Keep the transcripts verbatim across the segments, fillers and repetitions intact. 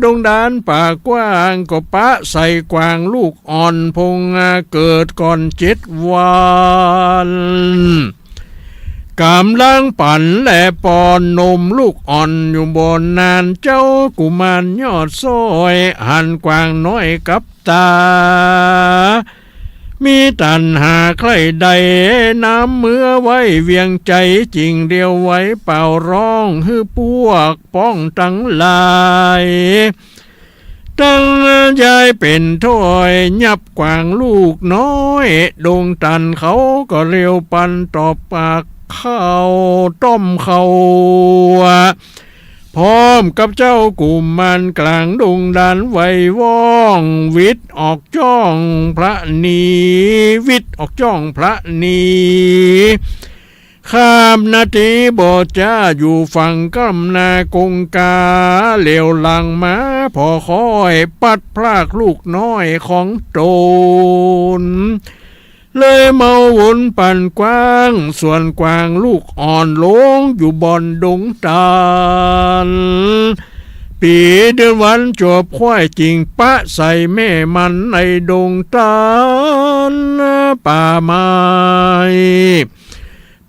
ดงดานป่ากว้างก็ปะใส่กวางลูกอ่อนพงเกิดก่อนเจ็ดวัน ก๋ำลังปั๋นและป้อนนมลูกอ่อนอยู่บ่นาน เจ้ากุมารยอดซ้อยหันกวางน้อยกับตา มีตัณหาใคร่ใด่น้ำเมือไว้เวียงใจ๋ จึงเดียวไหวเป่าฮ้องหื้อปวกป้องตังหลาย ตังยายเป๋นถ้อยยับกวางลูกน้อย ดงตันเขาก็เร็วปันตอบปากเข้าต้อมเข้า พร้อมกับเจ้ากุมารกลางดงดานไหวว่อง วิดออกจ้องพระนี วิดออกจ้องพระนี ข้ามนาตีบ่จ้าอยู่ฝั่งก้ำหน้ากงกา เหลียวหลังมาผ่อค่อยปัดพรากลูกน้อยของตน เลยเมาวนปันกว้าง ส่วนกวางลูกอ่อนหลงอยู่บ่อนดงตัน ปี๋เดือนวันจวบคว้ายจึงปะใส่แม่มันในดงตันป่าไม้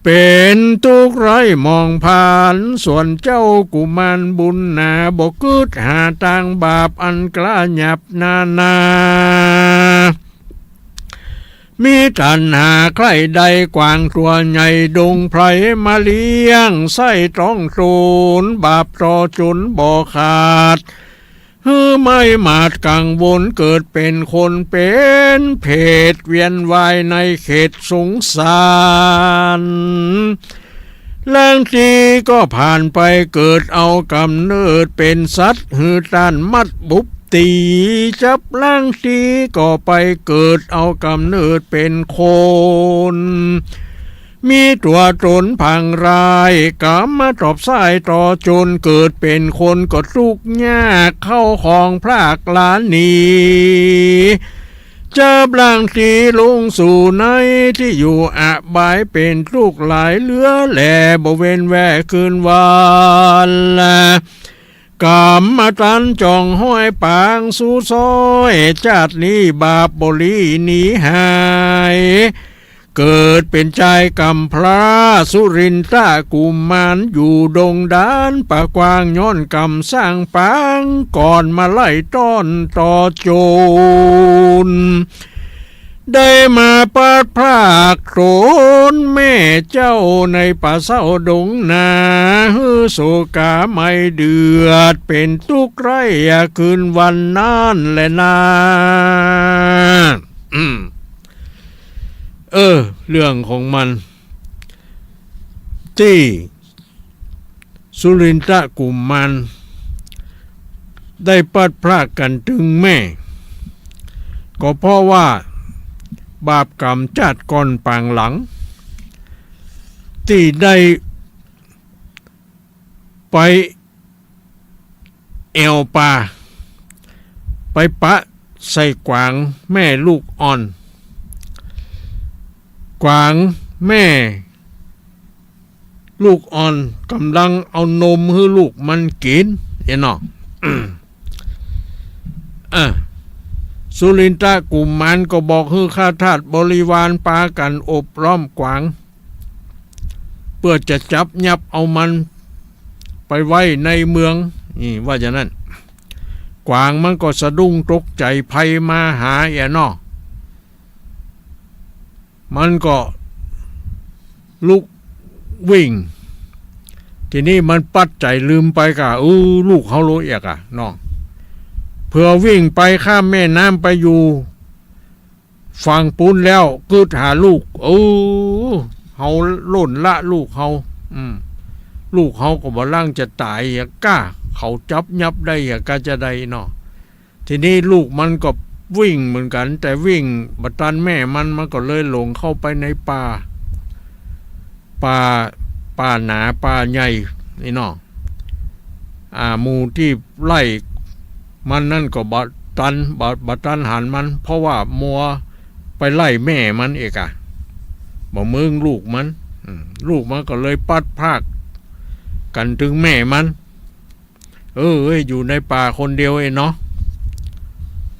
เป๋นตุ๊กข์ไร้หมองผ่าน ส่วนเจ้ากุมารบุญหนา บ่กึ๊ดหาตางบาปอันกล้าหยาบนานา มีตัณหาใคร่ใด่กวางตั๋วใหญ่ดงไพรมาเลี้ยง ใส้ต๊องตนบาปต่อจนบ่ขาด หื้อไม้หมาดกังวล เกิดเป๋นคนเป๋นเปรต เวียนว่ายในเขตสงสาร ลางทีก็ผ่านไปเกิดเอาก๋ำเนิดเป๋นสัตว์ หื้อต้านมัดบุบ ตี๋จับ ลางทีก็ไปเกิดเอาก๋ำเนิดเป๋นคน มีตั๋วตนผางร้าย ก๋ำมาตอบใส้ต่อจน เกิดเป๋นคนก็ตุ๊กข์ยาก เข้าของพรากหลานหนี จับลางทีลงสู่ในตี้อยู่อบาย เป๋นตุ๊กข์หลายเหลือแหล่ บ่เว้นแว่คืนวัน ก๋ำมาตันจ่องฮ้อยปางสู่ซ้อย จาตินี้บาปบ่หลีหนีหาย เกิดเป๋นจายก๋ำพร้า สุรินทะกุมารอยู่ดงดานป่ากว้าง ย้อนก๋ำสร้างปางก่อนมาไล่ต้อนต่อจน ได้มาปัดพรากตนแม่เจ้าในป่าเศร้าดงนา หื้อโศกาไมยเดือด เป๋นตุ๊กข์ไร้คืนวันนั้นแหละนา อืม เออ เรื่องของมัน ตี้ สุรินทะกุมารได้ปัดพรากกั๋นตึงแม่ ก็เพราะว่าบาปก๋รรมจาติก่อนปางหลัง ตี้ได้ไปแอ่วป่า ไปปะใส่กวางแม่ลูกอ่อน กวางแม่ ลูกอ่อนก่ำลังเอานมหื้อลูกมันกิ๋น เนาะ อ่ะ สุรินทะกุมารก็บอกหื้อข้าทาสบริวารปากั๋นอบล้อมกวาง เปื้อจะจับยับเอามันไปไว้ในเมือง นี่ว่าอย่างนั้น กวางมันก็สะดุ้งตกใจ๋ภัยมาหา เนาะ มันก็ลุกวิ่ง ทีนี้มันปัดใจ๋ลืมไปก่ะ เออ ลูกเฮาโลเอียกอะเนาะ เผื่อวิ่งไปข้ามแม่น้ำไปอยู่ฝั่งปู๊นแล้ว กึ๊ดหาลูก เออ เฮาล่นละลูกเฮา อืม ลูกเฮาก็บ่ลังจะต๋ายอะก้า เขาจับยับได้อะก้าจะได้เนาะ ทีนี้ลูกมันก็วิ่งเหมือนกั๋น แต่วิ่งบ่ตันแม่มัน มันก็เลยหลงเข้าไปในป่า ป่า ป่าหนาป่าใหญ่ นี่เนาะ อ่า หมู่ตี้ไล่มันนั้นก็บ่ตัน บ่ บ่ตันหันมัน เพราะว่ามัวไปไล่แม่มันเอกอะ บ่เมิงลูกมัน อืม ลูกมันก็เลยปัดพรากกั๋นตึงแม่มัน เออ เอ้ย อยู่ในป่าคนเดียวเองเนาะ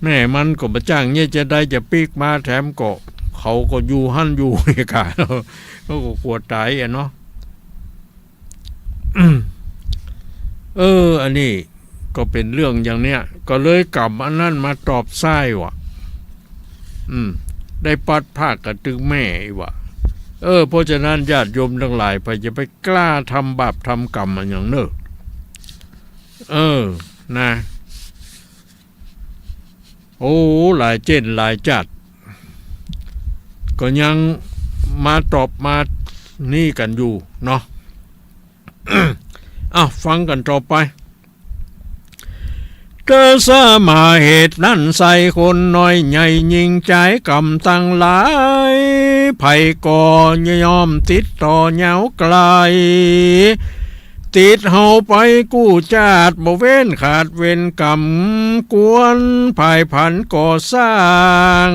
แม่มันก็บ่จ้างเยียะจะใดจะปิ๊กมา แถมก็ เขาก็อยู่หั้นอยู่เยียะก่า เขาก็กั๋วต๋ายอะเนาะ เออ อันนี้ก็เป๋นเรื่องอย่างเนี้ย ก็เลยก๋ำอันนั้นมาตอบซ้ายว่า อืม ได้ปัดภาคกั๋นตึงแม่อีกว่า เออ เพราะฉะนั้นญาติโยมตังหลาย ใผอย่าไปกล้าทำบาปทำก๋รรมอะหยังเน่อ เออ นะ โอ้ หลายเจ้นหลายจาติ ก็ยังมาตอบมานี่กั๋นอยู่เนาะ อ้าว ฟังกั๋นต่อไป เตอะสมาเหตุนั้นไส้คนน้อยใหญ่ยิ่งจายก๋รรมตังหลาย ใผก็ย่อมติดต่อเหยาวไก๋ ติดเฮาไปกู้จาติ บ่เว้นขาดเวรก๋รรม กวนผายผันก่อสร้าง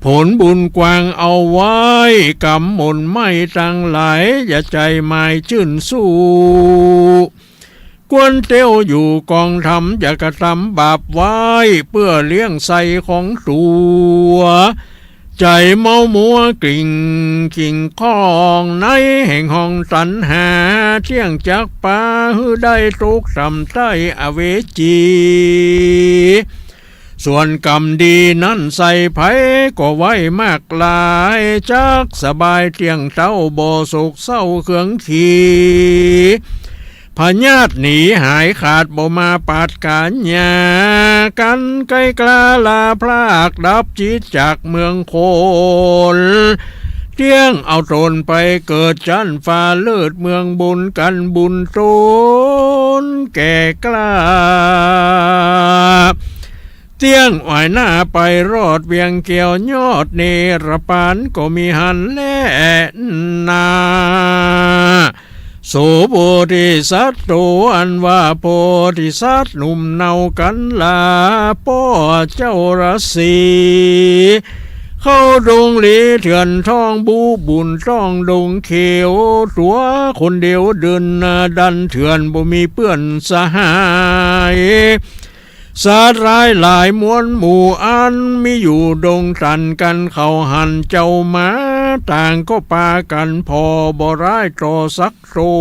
ผลบุญกว้างเอาไว้ ก๋รรมหม่นไหม้ตังหลาย อย่าใจ๋หมายจื้นสู้ ควรเตียวอยู่กองธรรม อย่ากระทำบาปไว้ เปื้อเลี้ยงไส้ของตั๋ว ใจ๋เมามัวกลิ้งกิ่งข้อง ในแห่งห้องตัณหา เตี้ยงจักปาหื้อได้ตกต่ำใต้อเวจี ส่วนก๋รรมดีนั้นไส้ใผก็ไว้มากหลาย จักสบายเตี้ยงเต้า บ่โศกเศร้าเคืองขี พยาธิหนีหายขาด บ่มาปาดก๋านยา กั๋นไกลกล้าลาพราก ดับจิตจากเมืองคน เตี้ยงเอาต๋นไปเกิดจั้นฟ้าเลิศเมืองบุญ กั๋นบุญต๋นแก่กล้า เตี้ยงอ้อยหน้าไปรอดเวียงแก้วยอดเนรปานก็มีหั้นแลนา โสโพธิสัตว์โต อันว่าโพธิสัตว์หนุ่มเนากั๋นลา ป้อเจ้าฤๅษี เข้าดงหลีเถื่อนท่องบูบุญต้องดงเขียว ตั๋วคนเดียวเดินหน้าดันเถื่อน บ่มีเปื้อนสหาย สัตว์ร้ายหลายมวลหมู่อันมีอยู่ดงตันกั๋น เขาหันเจ้ามาต่างก็ปากั๋นผ่อ บ่ร้ายต่อสักต๋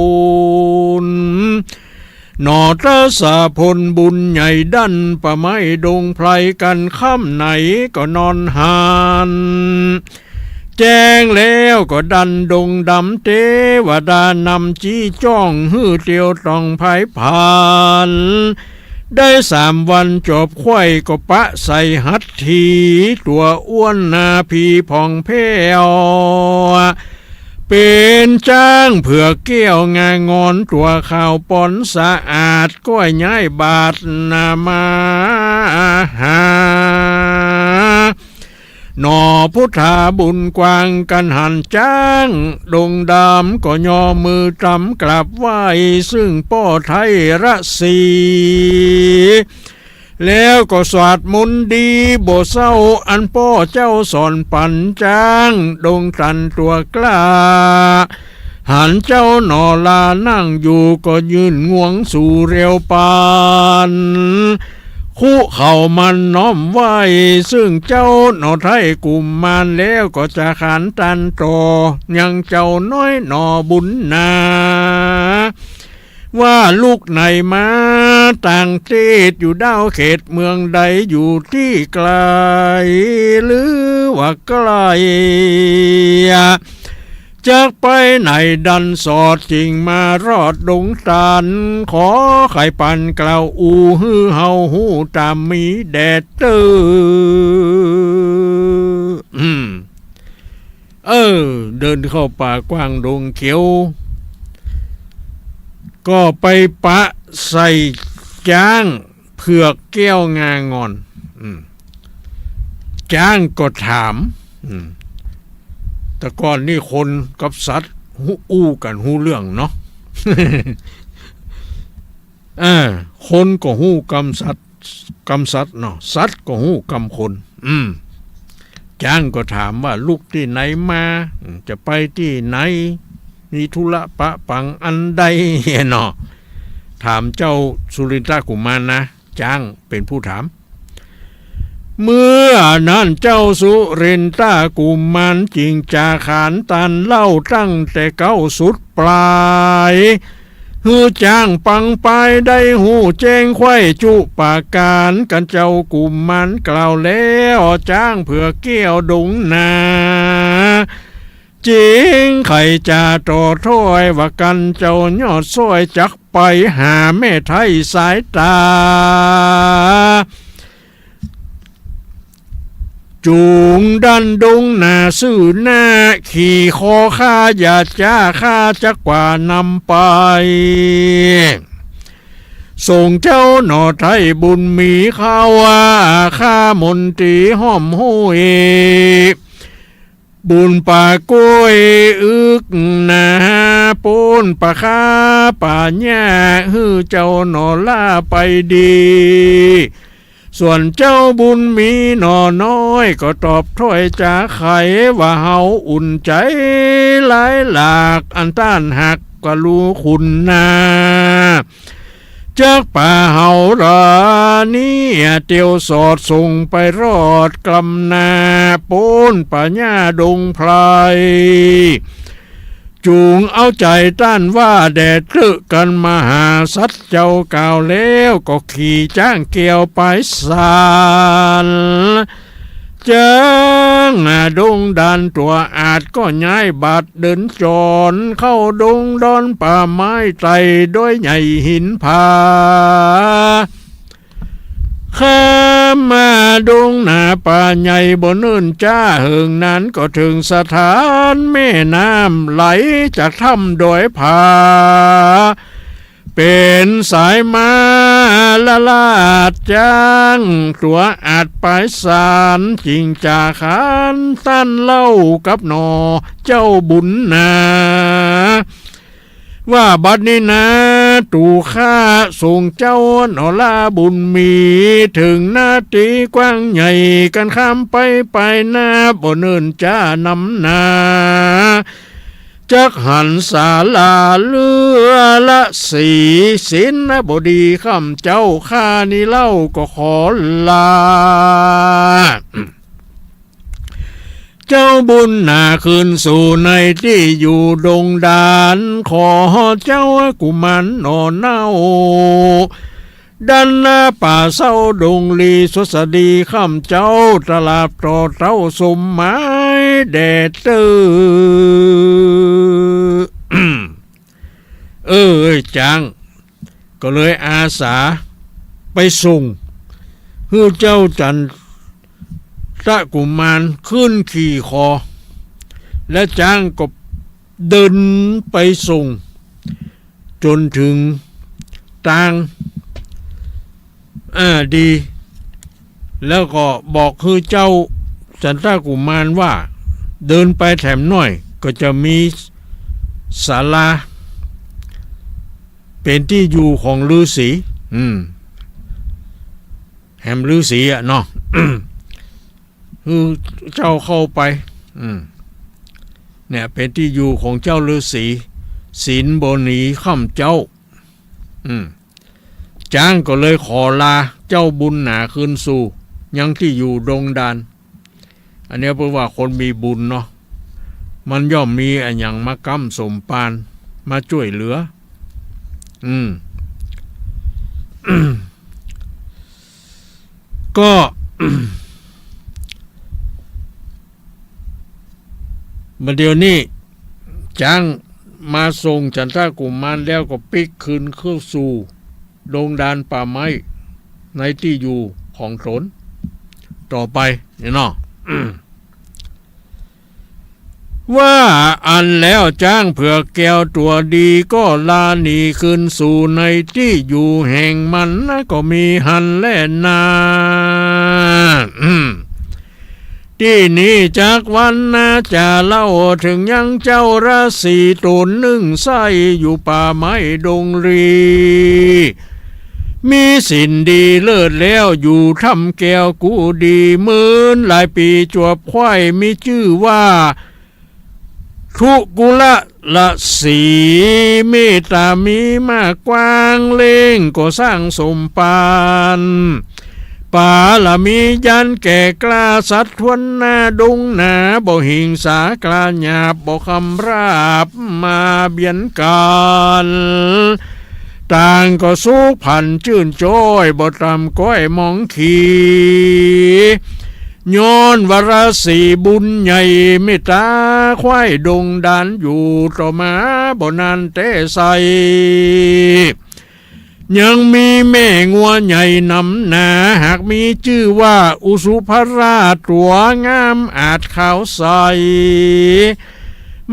น หนอตะสะผลบุญใหญ่ดั้น ปะไม้ดงไพรกั๋นค่ำไหนก็นอนหัน แจ้งแล้วก็ดันดงดำ เตวดานำจี้จ้อง หื้อเตียวต้องผายผัน ได้สามวันจอบไขว้ก็ปะใส่หัตถี ตั๋วอ้วนหน้าผีผ่องแผ้ว เป๋นจ๊างเผือกแก้วงางอน ตั๋วขาวป๋อนสะอาด ก้อยย้ายบาดหน้ามาหา หนอพุทธาบุญกว้างกั๋นหันจ๊างดงดำ ก็ย่อมือตำกราบไหว้ ซึ่งป้อไทยฤๅษี แล้วก็สวดมนต์ดีบ่เศร้า อันป้อเจ้าสอนปั๋นจ๊างดงตันตั๋วกล้า หันเจ้าหนอลานั่งอยู่ก็ยื่นงวงสู่เร็วปาน คุเขามันน้อมไหว้ ซึ่งเจ้าหนอไทยกุมมาร แล้วก็จะขานตันต่อยังเจ้าน้อยหนอบุญนา ว่าลุกไหนมาต่างเทศ อยู่ด้าวเขตเมืองใด อยู่ตี้ไก๋หรือว่าใก้ จักไปไหนดันสอดจึงมารอดดงตัน ขอใค่ปันกล่าวอู้หื้อเฮาฮู้ต๋ามมีแด่เต๊อ อืม เออ เดินเข้าป่ากว้างดงเขียว ก็ไปปะใส่จ๊างเผือกแก้วงางอน อืม จ๊างก็ถาม อืม แต่ก่อนนี่คนกับสัตว์ฮู้ อู้กั๋นฮู้เรื่องเนาะ เออ คนก็ฮู้กำสัตว์ กำสัตว์เนาะ สัตว์ก็ฮู้กำคน อืม จ๊างก็ถามว่าลุกตี้ไหนมา อืม จะไปตี้ไหน มีธุระปะปังอันใดเนาะ ถามเจ้าสุรินทกุมารนะ จ๊างเป๋นผู้ถาม เมื่อนั้นเจ้าสุรินทกุมารจึงจาขานตันเล่าตั้งแต่เก๊าสุดปลาย หื้อจ๊างปังไปได้ฮู้แจ้งไขว้จุประก๋าน กั๋นเจ้ากุมารกล่าวแล้ว จ๊างเผือกแก้วดงนา จึงใค่จะต่อถ้อยว่า กั๋นเจ้ายอดซ้อยจักไปหาแม่ไท้สายต๋า จุงดันดงนาซื่อหน้า ขี่คอข้าอย่าจ๊า ข้าจักกว่านำไป ส่งเจ้าหน่อไท้บุญมีเข้า ข้ามนตรีห้อมห้วย บุญป่าก้วยอึกหนา ปูนป่าค้าป่าหญ้า หื้อเจ้าหน่อล้าไปดี ส่วนเจ้าบุญมีหน่อน้อย ก็ตอบถ้อยจ๋าไขว่า เฮาอุ่นใจ๋หลายหลาก อันต้านหากกะลูคุณนา จักปาเฮารานี้เตียวสอดส่งไปรอดกลำนา ปูนป่าหญ้าดงไพร จุงเอาใจ๋ต้านว่าแด่เต๊อะ กั๋นมหาสัตว์เจ้ากล่าวแล้ว ก็ขี่จ๊างแก้วไปสาน จ๊างดงดานตั๋วอาดก็ย้ายบาดเดินจร เข้าดงดอนป่าไม้ไต่ดอยใหญ่หินผา ข้ามมาดงนาป่าใหญ่บ่เนิ่นจ๊า เหิงนานก็เถิงสถานแม่น้ำไหลจากถ้ำดอยผา เป๋นสายมาละลาดจ๊างตั๋วอาดไปสาน จึงจ๋าขานตันเล่ากับหน่อเจ้าบุญนา ว่าบัดนี้นา ตั๋วข้าส่งเจ้าหน่อล้าบุญมี เถิงนาตี้กว้างใหญ่ กั๋นข้ามไปไปนา บ่เนิ่นจ๊านำนา จักหันศาลาเลือละสี ศีลบ่ดีค่ำเจ้า ข้านี้เล่าก็ขอลา เจ้าบุญนาคืนสู่ในตี้อยู่ดงดาน ขอเจ้ากุมารหน่อเน่า ดันนาป่าเศร้าดงลี สวัสดีค่ำเจ้า ตราบต่อเต้าสมหมายแด่เต๊อะ เออ จ๊างก็เลยอาสาไปส่ง หื้อเจ้าจันทกุมารขึ้นขี่คอ และจ๊างก็เดินไปส่ง จ๋นเถิงตาง อ่า ดี แล้วก็บอกหื้อเจ้าจันทกุมารว่า เดินไปแถมหน้อยก็จะมีศาลา เป๋นตี้อยู่ของฤๅษี อืม แหมฤๅษีอะเนาะ หื้อเจ้าเข้าไป อืม เนี่ย เป๋นตี้อยู่ของเจ้าฤๅษี ศีลบ่หนีค่ำเจ้า อืม จ๊างก็เลยขอลาเจ้าบุญนาคืนสู่ ยังตี้อยู่ดงดาน อันเนี้ยเปิ้นว่าคนมีบุญเนาะ มันย่อมมีอะหยังมาก๊ำสมปาน มาจ้วยเหลือ อืม ก็ บ่าเดี่ยวนี้ จ๊างมาส่งจันทกุมารแล้วก็ปิ๊กคืนเข้าสู่ดงดานป่าไม้ ในตี้อยู่ของต๋นต่อไป นี่เนาะ ว่าอั้นแล้วจ๊างเผือกแก้วตั๋วดีก็ลาหนีคืนสู่ในตี้อยู่แห่งมัน ก็มีหั้นแลนา ตี้นี้จักวันนาจะเล่าเถิงยังเจ้าฤๅษีต๋นนึ่งใส้อยู่ป่าไม้ดงรี มีศีลดีเลิศแล้วอยู่ถ้ำแก้วกุฏิหมื่นหลายปี๋ จวบไขว้มีจื้อว่า ทุกุลละสี เมตต๋ามีมากกว้าง เล่งก่อสร้างสมภาร ปารมียันแก่กล้า สัตว์ทวนหน้าดงหนา บ่หิงสา กล้าหยาบ บ่คำราบ มาเบียดกั๋น ต่างก็สุขผันจื้นจ้อย บ่ต่ำก้อยหมองขี ย้อนวาระสีบุญใหญ่ เมตต๋าควายดงดานอยู่ ต่อมาบ่นานแต๊ไส้ ยังมีแม่งัวใหญ่หนำหนา หากมีจื้อว่าอุสุภราช ตั๋วงามอาจขาวใส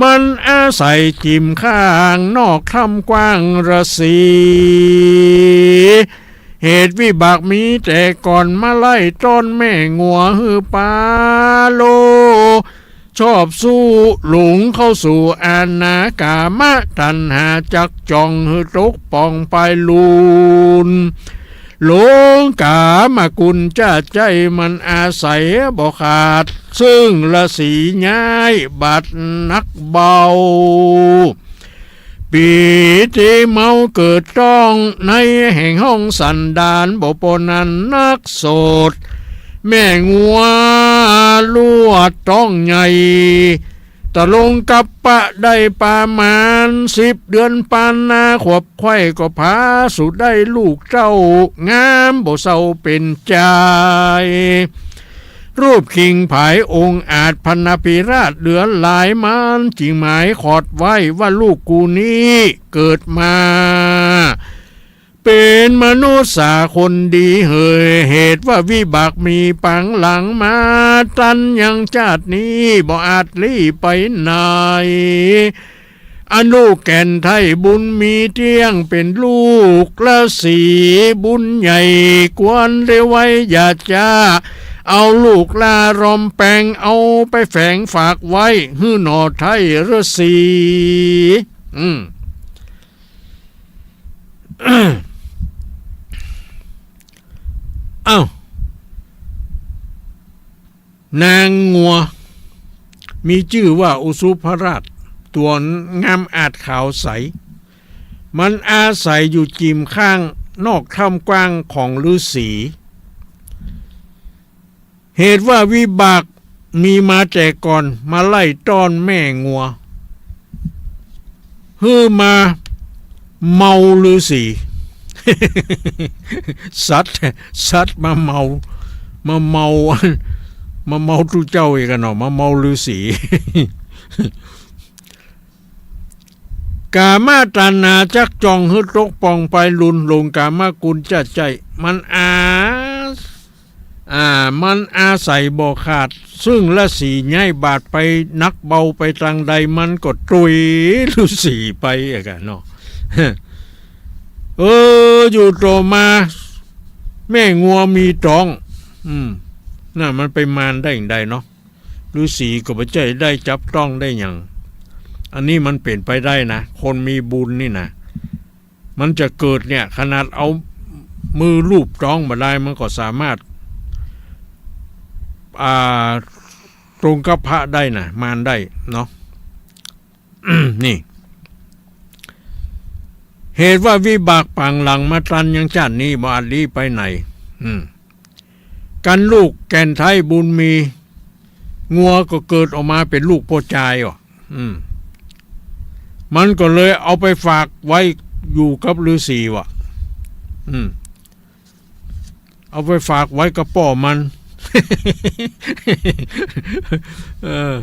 มันอาศัยจิ่มข้างนอกถ้ำกว้างราศี เหตุวิบากมีแต่ก่อน มาไล่ต้อนแม่งัวหื้อปาโล ชอบสู้หลงเข้าสู่อาณา ก๋ามตัณหาจักจ่อง หื้อตกป่องไปลุน หลงก๋ามกุลจ้าใจ้ มันอาศัยบ่ขาด ซึ่งราศีย้ายบาดหนักเบา ปี๋ตี้เมาเกิดต๊อง ในแห่งห้องสันดาน บ่ปอนั้นนักโสด แม่งัวลวดต๊องใหญ่ ตะลงกัปปะได้ประมาณสิบเดือนปานนา ขวบไขว้ก็ผาสุดได้ลูกเต้า งามบ่เศร้าเป๋นใจ๋ รูปคิงผายองอาจ พรรณนาภิราชเหลือหลาย มันจึงหมายขอดไว้ว่า ลูกกูนี้เกิดมา เป๋นมนุษย์สาคนดีเหย เหตุว่าวิบากมีปางหลังมาตันยังจาตินี้ บ่อาจลี้ไปไหน อนุแก่นไท้บุญมีเตี้ยง เป๋นลูกราศีบุญใหญ่ ควรเลี้ยวไว้ อย่าจ้า เอาลูกหล้าลอมแปง เอาไปแฝงฝากไว้ หื้อหน่อไท้ราศี อืม อ้าว นางงัว มีจื้อว่าอุสุภราช ตั๋วงามอาจขาวใส มันอาศัยอยู่จิ่มข้างนอกถ้ำกว้างของฤๅษี เหตุว่าวิบากมีมาแต่ก่อน มาไล่ต้อนแม่งัว หื้อมาเมาฤๅษี สัตว์ สัตว์มาเมา มาเมา มาเมาตุ๊เจ้าอีกอะเนาะ มาเมาฤๅษี ก๋ามตัณหาจักจ่อง หื้อตกป่องไปลุน หลงก๋ามกุลจ้าใจ้ มันอา อ่า มันอาศัยบ่ขาด ซึ่งราศีย้ายบาดไปหนักเบาไปตางใด มันก็ตุยฤๅษีไปอะกะเนาะ เออ อยู่ต่อมา แม่งัวมีต๊อง อืม น่ะ มันไปมานได้อย่างใดเนาะ ฤๅษีก็บ่ใจ้ได้จับต้องได้หยัง อันนี้มันเป๋นไปได้นะ คนมีบุญนี่นะ มันจะเกิดเนี่ย ขนาดเอามือลูบต๊องบ่ได้ มันก็สามารถ อ่า ตรงกับพระได้นะ มานได้เนาะ นี่ เหตุว่าวิบากปางหลังมาตันยังจาตินี้ บ่อาจลี้ไปไหน อืม กันลูกแก่นไท้บุญมี งัวก็เกิดออกมาเป๋นลูกป้อจายอ่ะ อืม มันก็เลยเอาไปฝากไว้อยู่กับฤๅษีว่ะ อืม เอาไปฝากไว้กับป้อมัน เออ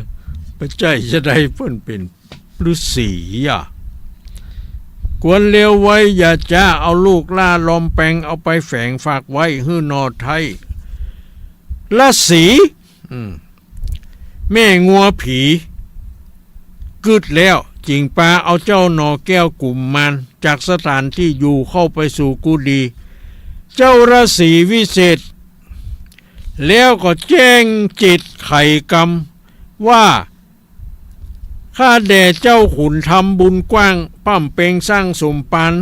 บ่ใจ้จะได้เปิ้นเป๋นฤๅษีอ่ะ ควรเลี้ยวไว้ อย่าจ้า เอาลูกหล้าลอมแปง เอาไปแฝงฝากไว้ หื้อหน่อไท้ราศี อืม แม่งัวผี กึ๊ดแล้ว จึงปาเอาเจ้าหน่อแก้วกุมมาร จากสถานตี้อยู่เข้าไปสู่กุฏิ เจ้าราศีวิเศษ แล้วก็แจ้งเจตไขกรรมว่า ข้าแด่เจ้าขุนทำบุญกว้าง ปล้ำเป็งสร้างสมภาร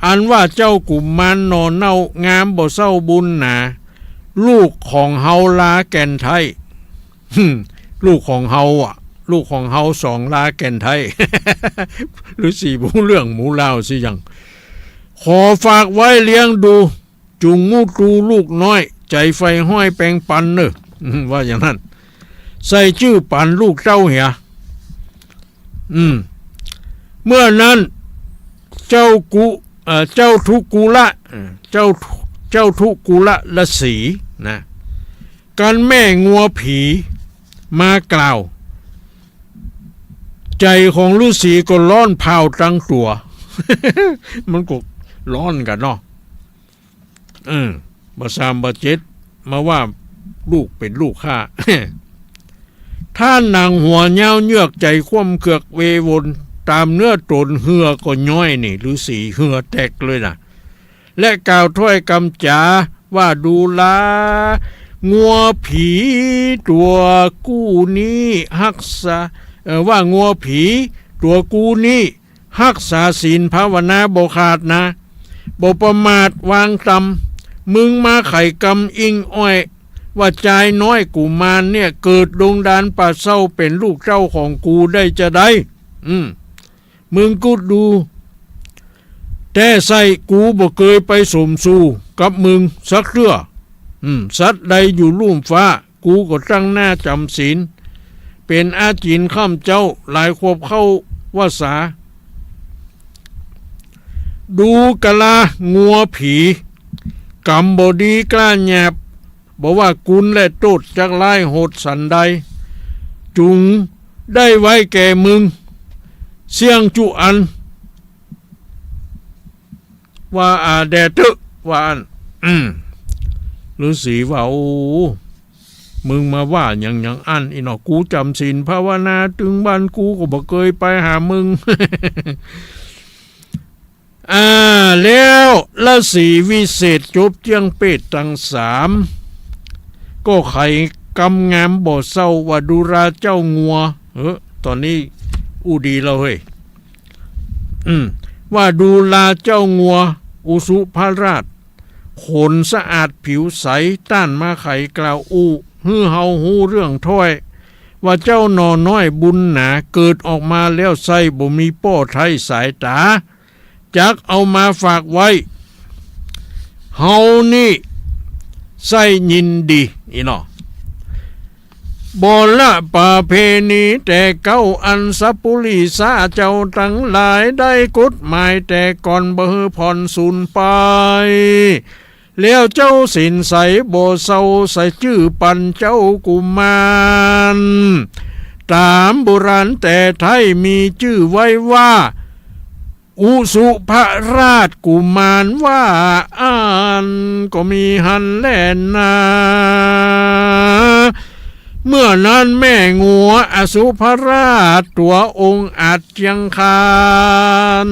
อันว่าเจ้ากุมมารหน่อเน่า งามบ่เศร้าบุญหนา ลูกของเฮาลาแก่นไท้ ลูกของเฮาอ่ะ ลูกของเฮาสองลาแก่นไทย ฤๅษีบ่ฮู้เรื่องหมู่ลาวสิยัง ขอฝากไว้เลี้ยงดู จุ่งหมู่ตูลูกน้อย ใจ๋ใฝ่ฮ้อยแป๋งปันเน่อ อืม ว่าอย่างนั้น ใส่จื้อปันลูกเจ้าเหีย อืม เมื่อนั้น เจ้ากุ เอ่อ เจ้าทุกุละ เอ่อ เจ้า เจ้าทุกุละฤๅษีนะ กันแม่งัวผีมากล่าว ใจ๋ของฤๅษีก็ฮ้อนเผาตังตั๋ว มันก็ฮ้อนกั๋นเนาะ เออ บ่สามบ่เจ็ด มาว่าลูกเป๋นลูกข้า ต้านหนังหัวยาวเยือก ใจ๋คว่ำเคือกเววน ต๋ามเนื้อต๋นเหื่อก็ย้อยนี่ ฤๅษีเหื่อแตกเลยนะ และกล่าวถ้อยกำจ๋าว่า ดูรางัวผีตั๋วกู้นี้ฮักษา เอ่อ ว่างัวผีตั๋วกู้นี้ ฮักษาศีลภาวนาบ่ขาดนะ บ่ประมาทวางต่ำ มึงมาไขกำอิ้งอ้อย ว่าจายน้อยกุมารเนี่ย เกิดดงดานป่าเซ้าเป๋นลูกเจ้าของกูได้จาใด อืม มึงกึ๊ดดู แต่ใส่กูบ่เกยไปสมสู่กับมึงสักเตื้อ อืม สัตว์ใดอยู่ลุ่มฟ้า กูก็ตั้งหน้าจ๋ำศีล เป๋นอาจิณข้ามเจ้า หลายขวบเข้าวัสสา ดูกรางัวผี กำบ่ดีกล้าหยาบ บ่ว่ากุณและโต้ษจักร้ายโหดสันใด จุ่งได้ไว้แก่มึง เสี้ยงจุอัน ว่า อ่า แด่เต๊อะ ว่าอั้น อืม ฤๅษีว่า โอ้ มึงมาว่าหยังหยังอั้น อี้เนาะ กูจ๋ำศีลภาวนาตึงวัน กูก็บ่เกยไปหามึง อ่า แล้วฤๅษีวิเศษจบเจื้องเปรตตังสาม ก็ไขกำงามบ่เศร้าว่า ดูราเจ้างัว เออ ต๋อนนี้อู้ดีแล้วเฮ้ย อืม ว่าดูราเจ้างัว อุสุภราช ขนสะอาดผิวใส ต้านมาไขกล่าวอู้ หื้อเฮาฮู้เรื่องถ้อย ว่าเจ้าหน่อน้อยบุญหนา เกิดออกมาแล้วใส่บ่มีป้อไท้สายต๋า จักเอามาฝากไว้ เฮานี่ใส่ยินดี อี้เนาะ บ่ละประเพณีแต่เก๊า อันสัปปุริสะเจ้าตังหลายได้กฎหมายแต่ก่อน บ่หื้อผ่อนสูญไป แล้วเจ้าสินใสบ่เศร้า ใส่จื้อปันเจ้ากุมาร ต๋ามโบราณแต่ไท้มีจื้อไว้ว่า อุสุภราชกุมารว่าอั้น ก็มีหั้นแลนา เมื่อนั้นแม่งัวอสุภราชตั๋วองอาจเจียงคาน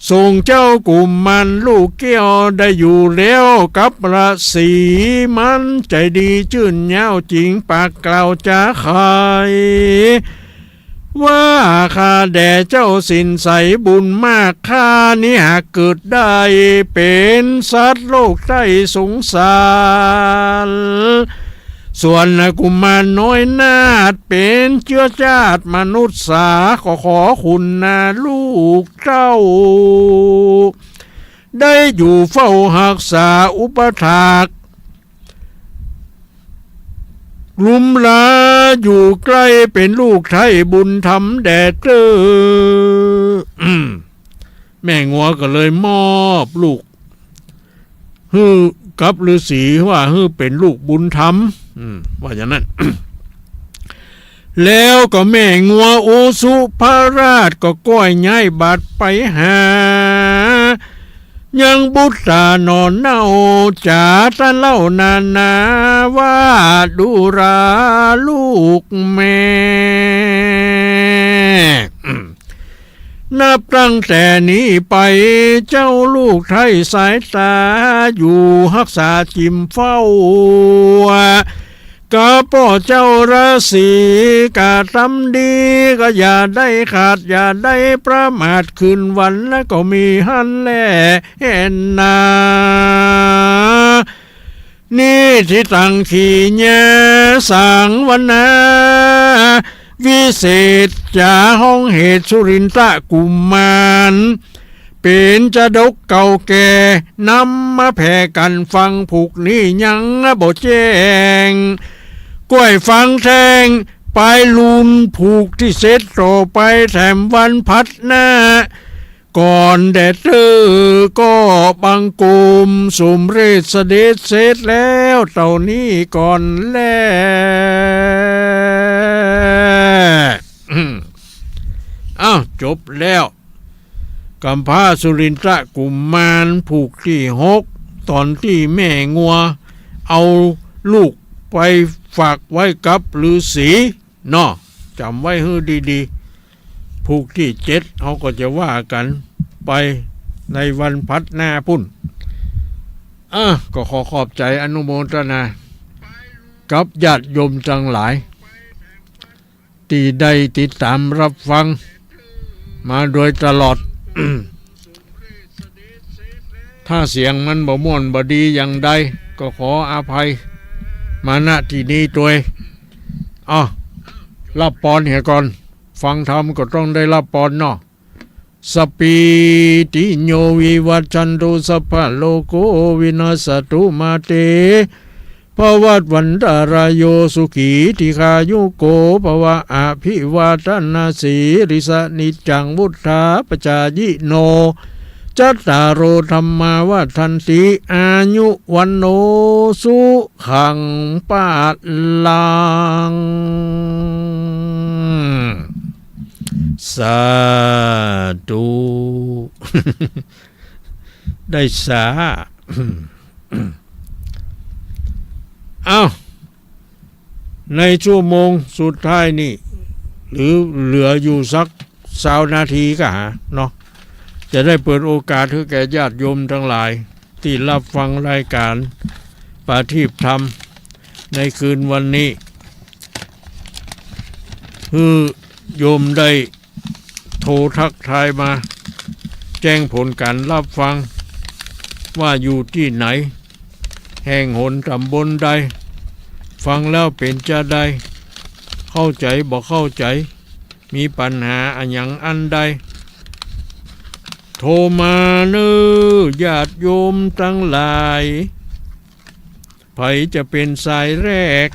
ส่งเจ้ากุมารลูกแก้วได้อยู่แล้วกับฤๅษี มันใจ๋ดีจื้นเย้า จิ่งปากกล่าวจ๋าไข ว่าข้าแด่เจ้าสินใสบุญมาก ข้านี้หากเกิดได้เป๋นสัตว์โลกใต้สงสาร ส่วนกุมารน้อยนาถเป๋นเจื้อจาติมนุษย์สา ก็ขอคุณนาลูกเจ้า ได้อยู่เฝ้าฮักษาอุปัฏฐาก ลุมลาอยู่ใก้เป๋นลูกไท้บุญธรรมแด่เต๊อะ อืม แม่งัวก็เลยมอบลูกหื้อกับฤๅษีว่าหื้อเป๋นลูกบุญธรรม อืม ว่าอย่างนั้น แล้วก็แม่งัวอุสุภราชก็ก้อยย้ายบาดไปหา ยังบุตราหน่อเน่าจ๋าตะเล่านานาว่า ดูราลูกแม่ นับตั้งแต่นี้ไปเจ้าลูกไท้สายต๋าอยู่ฮักษาจิ่มเฝ้า กาป้อเจ้าฤๅษีกาตำดี ก็อย่าได้ขาดอย่าได้ประมาท คืนวันแล้วก็มีหั้นแลแหนนา นิฏฐิตัง ขีญา สังวนา วิเศษจ๋าฮ้องเหตุสุรินทะกุมาร เป๋นจาดกเก่าแก่ นำมาแผ่กั๋นฟังผูกนี้ยังบ่แจ้ง ก้วยฟังแต๊ง ปายลุนผูกตี้เสร็จต่อไปแถมวันพัดหน้า ก่อนแด่เต๊อะก็บังคมสมเร็จเสด็จเสร็จแล้วเต้านี้ก่อนแล อ้าว จบแล้ว ก๋ำพร้าสุรินทะกุมารผูกตี้หก ต๋อนตี้แม่งัว เอาลูกไปฝากไว้กับฤๅษี เนาะ จ๋ำไว้หื้อดีๆ ผูกตี้เจ็ด เฮาก็จะว่ากั๋นไปในวันพัดหน้าปู้น อ่ะ ก็ขอขอบใจ๋อนุโมทนา กับญาติโยมตังหลาย ตี้ได้ติดต๋ามฮับฟังมาโดยตลอด ถ้าเสียงมันบ่ม่วนบ่ดีอย่างใด ก็ขออภัยมา ณ ตี้นี้ตวย อ้าว ฮับปอนเหียก่อน ฟังธรรมก็ต้องได้ฮับปอนเนาะ สัพพีติโยวิวัชชันตุ สัพพะโรโควินัสสะตุ มาเต ภวัตวันตะราโย สุขีทีฆายุโกภวะ อภิวาทะนะสีลิสสะ นิจจังวุฑฒาปะจายิโน จัตตาโรธัมมาวัฑฒันติ อายุวัณโณสุขังพะลัง สาธุ ได้สา อ้าว ในชั่วโมงสุดท้ายนี่ หรือเหลืออยู่สักซาวนาทีก็หาเนาะ จะได้เปิดโอกาสหื้อแก่ญาติโยมตังหลาย ตี้ฮับฟังรายก๋านประทีปธรรมในคืนวันนี้ หื้อโยมได้โทรทักทายมา แจ้งผลก๋านฮับฟัง ว่าอยู่ตี้ไหน แห่งหนต๋ำบลใด ฟังแล้วเป๋นจาใด เข้าใจ๋บ่เข้าใจ๋ มีปัญหาอะหยังอันใด โทรมาเน่อญาติโยมตังหลาย ใผจะเป๋นสายแรก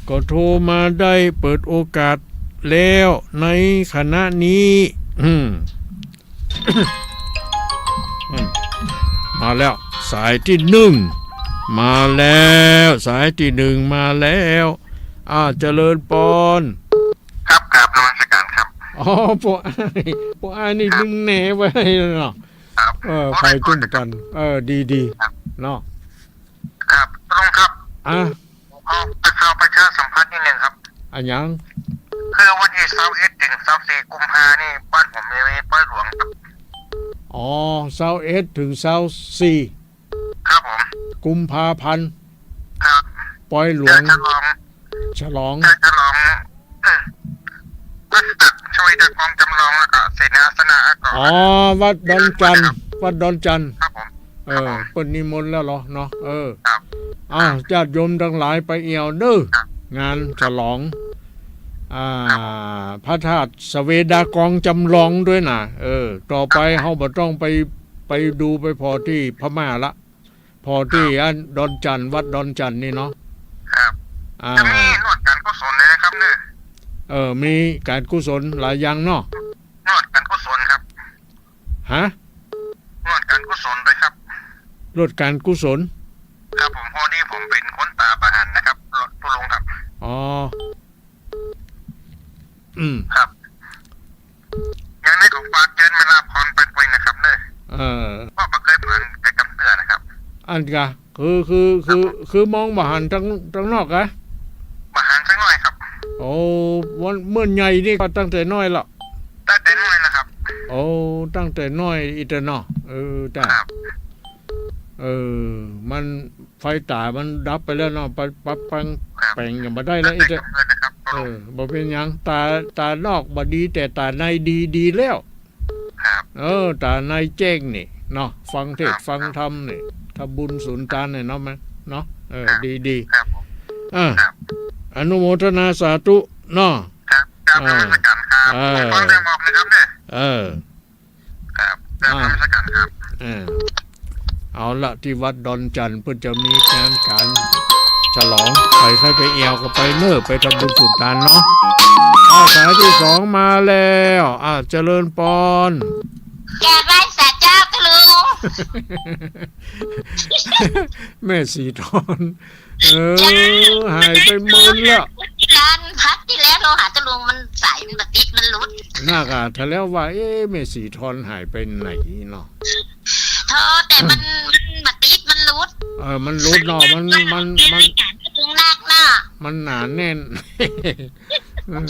ก็โทรมาได้ เปิดโอกาสแล้วในขณะนี้ อืม อืม มาแล้ว สายตี้หนึ่ง มาแล้ว สายตี้หนึ่งมาแล้ว อ่า เจริญปอน ครับ กราบนมัสการครับ อ๋อ ป้ออ้าย ป้ออ้ายนี่นึ่งแหนไว้เนาะ ครับ เออ ไปจุ่มกัน เออ ดี ดี ครับ เนาะ ครับ ลุงครับ อ่ะ เอา จะเข้าประชาสัมพันธ์นิดนึงครับ อะหยัง คือวันตี้ซาวเอ็ดเถิงซาวสี่กุมภานี่ บ้านผมมีปอยหลวงครับ อ๋อ ซาวเอ็ดเถิงซาวสี่ ครับผม กุมภาพันธ์ ครับ ปอยหลวง จะฉลอง ฉลอง จะฉลอง เอ่อ พระสตักช่วยตะกองจำลอง แล้วก็เสนาสนะ แล้วก็ อ๋อ วัดดอนจันทน์ วัดดอนจันทน์ ครับผม เออ ครับผม เปิ้นนิมนต์แล้วเหรอเนาะ เออ ครับ อ้าว ญาติโยมตังหลายไปเอี่ยวเน่อ ครับ งานฉลอง อ่า ครับ พระธาตุเสวดากองจำลองด้วยนะ เออ ต่อไป ครับ เฮาบ่ต้องไป ไปดูไปผ่อตี้พม่าละ ผ่อตี้ ครับ อันดอนจันทน์ วัดดอนจันทน์นี่เนาะ ครับ อ่า จะมีนวดก๋านกุศลเลยนะครับเน่อ เออ มีก๋านกุศลหลายอย่างเนาะ นวดก๋านกุศลครับ ฮะ นวดก๋านกุศลเลยครับ นวดก๋านกุศล ครับผม พอดีผมเป๋นคนต๋าบ่หันนะครับ ลุงครับ อ๋อ อืม ครับ อย่างนี้ก็ฝากเจิญมาลาพรไปด้วยนะครับเน่อ เออ เพราะบ่เกยผ่านแต่กำเตื้อนะครับ อันกะ คือ คือ คือ ครับผม คือมองบ่หันตาง ตางนอกกะ บ่หันสักหน้อยครับ โอ้ วัน เมื่อใหญ่นี่ก็ตั้งแต่น้อยละ ตั้งแต่น้อยแล้วครับ โอ้ ตั้งแต่น้อยอี้เต๊อะเนาะ เออ จ้ะ ครับ เออ มัน ไฟต๋ามันดับไปแล้วเนาะ ปะ ปะ ปัง ครับ แป๋งกั๋นบ่ได้แล้ว ตั้งแต่ อี้เต๊อะ กำเนิดนะครับ เออ บ่เป๋นหยัง ต๋า ต๋านอกบ่ดี แต่ต๋าในดี ดีแล้ว ครับ เออ ต๋าในแจ้งนี่เนาะ ฟังเทศน์ ครับ ฟังธรรมนี่ ทำบุญสุนทานนี่เนาะ มัน เนาะ เออ ครับ ดี ดี ครับผม เออ ครับ อนุโมทนาสาธุเนาะ ครับ ครับ อ่า นมัสการครับ เออ ผมฟังแต่หมอกเลยครับเนี่ย เออ ครับ ครับ อ่า นมัสการครับ เออ เอาละ ตี้วัดดอนจั่นเปิ้นจะมีงานก๋านฉลอง ใผใค่ไปแอ่วก็ไปเน่อ ไปทำบุญสุนตานเนาะ อ่า สายตี้สองมาแล้ว อ่า เจริญปอน กราบไหว้สาเจ้าตะลุง แม่ศรีทอน เออ หายไปเมินแล้ว ที่ร้านพักที่แล้วโทรหาตะลุงมันสายมันบ่ติดมันหลุด น่ากะ ถ้าแล้วว่า เอ๊ะ แม่ศรีทอนหายไปไหนเนาะ โทรแต่มัน มันบ่ติดมันหลุด เออ มันหลุดเนาะ มัน มัน มัน ตะลุงนักเนาะ มันหนาแน่น เออ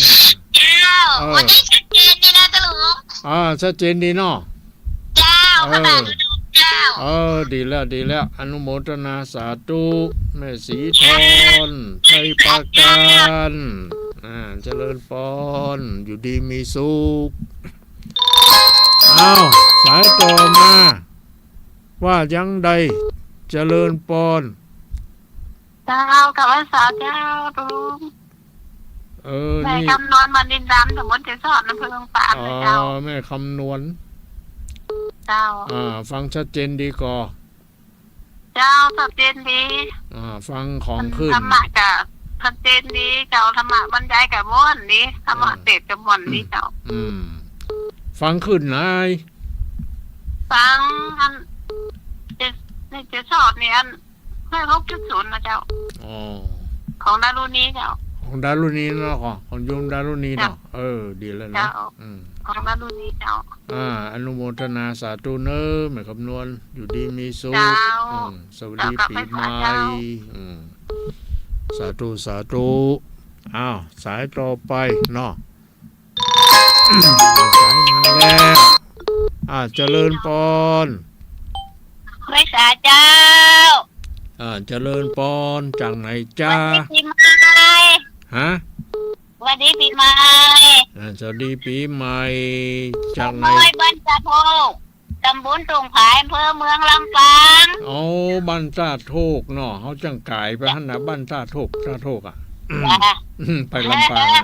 เจ้า เออ วันนี้ชัดเจนดีนะตะลุง อ่า ชัดเจนดีเนาะ เจ้า เออ พระบาทเจ้า เออ ดีแล้ว ดีแล้ว อนุโมทนาสาธุ แม่ศรีทอน ชัยปราการ อ่า เจริญปอน อยู่ดีมีสุข อ้าว สายต่อมา ว่าจังใด เจริญปอน เจ้า กราบไหว้สาเจ้าตะลุง เออ แม่ นี่ คำนวณ บ้านดินดำ ตำบลเกสร อำเภอเมืองปาง อ๋อ เจ้า แม่คำนวณ เจ้า อ่า ฟังชัดเจนดีก่อ เจ้า ชัดเจนดี อ่า ฟังของขึ้น ธรรมะกะชัดเจนดี เจ้า ธรรมะบรรยายกะม่วนดี ธรรมะ อ่า เทศน์กะม่วนดี อืม เจ้า อืม ฟังขึ้นไหน ฟังอัน เจ ในเกสรนี่อัน ห้าหกจุดศูนย์นะเจ้า อ๋อ ของดารุณีเจ้า ของดารุณีเนาะ ของ ของโยมดารุณีเนาะ เจ้า เออ ดีแล้วนะ เจ้า อืม ของดารุณีเจ้า อ่า อนุโมทนาสาธุเน้อ แม่คำนวณ อยู่ดีมีสุข เจ้า อืม สวัสดี เจ้า ปีใหม่ เจ้า อืม สาธุ สาธุ อ้าว สายต่อไปเนาะ สายมาแล้ว อ่า เจริญปอน ไหว้สาเจ้า อ่า เจริญปอน จากไหนจ๊ะ สวัสดีปีใหม่ ฮะ สวัสดีปีใหม่ อ่า สวัสดีปีใหม่ จากไหน บ้านตาโทก ตำบลตุ่งผาย อำเภอเมืองลำปาง โอ้ บ้านตาโทกเนาะ เฮาจั่งก๋ายไปหั้นนะ บ้านตาโทก ตาโทกอะ จ้ะ อืม ไปลำปางอะ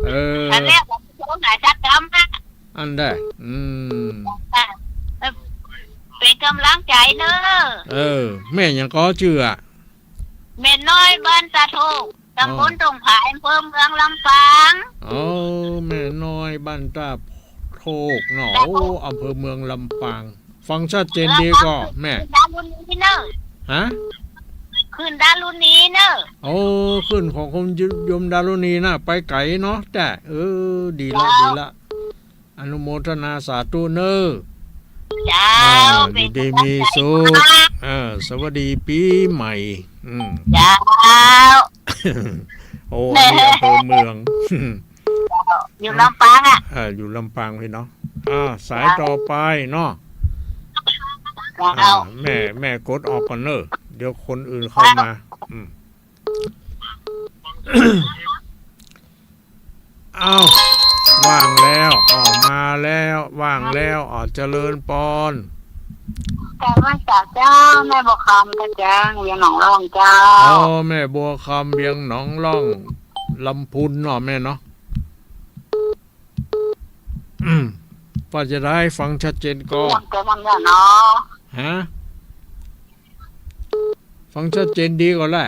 เออ อันแรกผมโทรหาจักกำนะ อันใด อืม จ้ะ เออ เป๋นก๋ำลังใจ๋เน้อ เออ แม่หยังก่อจื้ออะ แม่น้อยบ้านตาโทก ตำบล อ๋อ ตุ่งผาย อำเภอเมืองลำปาง อ๋อ แม่น้อยบ้านตาโทกเนาะ ตาโทก โอ้ อำเภอเมืองลำปาง ฟังชัดเจนดีก่อ เออ แม่ ขึ้นดารุณีเน้อ ฮะ ขึ้นดารุณีเน้อ โอ้ ขึ้นของคุณโยมดารุณีนะ ไปไก๋เนาะ แต่ เออ ดีละ เจ้า ดีละ อนุโมทนาสาธุเน้อ เจ้า อ่า อยู่ดีมีสุข เออ สวัสดีปีใหม่ อืม เจ้า โอ้ อันนี้อำเภอเมือง อยู่ลำปางอะ เออ อยู่ลำปางพี่เนาะ อ่า สายต่อไปเนาะ เจ้า อ่า แม่ แม่กดออกก่อนเน้อ เดี๋ยวคนอื่นเข้ามา อืม อ้าว ว่างแล้ว อ้าว มาแล้ว ว่างแล้ว อ้าว เจริญปอน กราบไหว้สาเจ้า แม่บัวคำกระจ่าง เวียงหนองล่องเจ้า อ๋อ แม่บัวคำ เวียงหนองล่อง ลำพูนเนาะแม่เนาะ อืม ว่าจะได้ฟังชัดเจนก่อ ม่วนแต่ม่วนเนี่ยเนาะ ฮะ ฟังชัดเจนดีก่อแหละ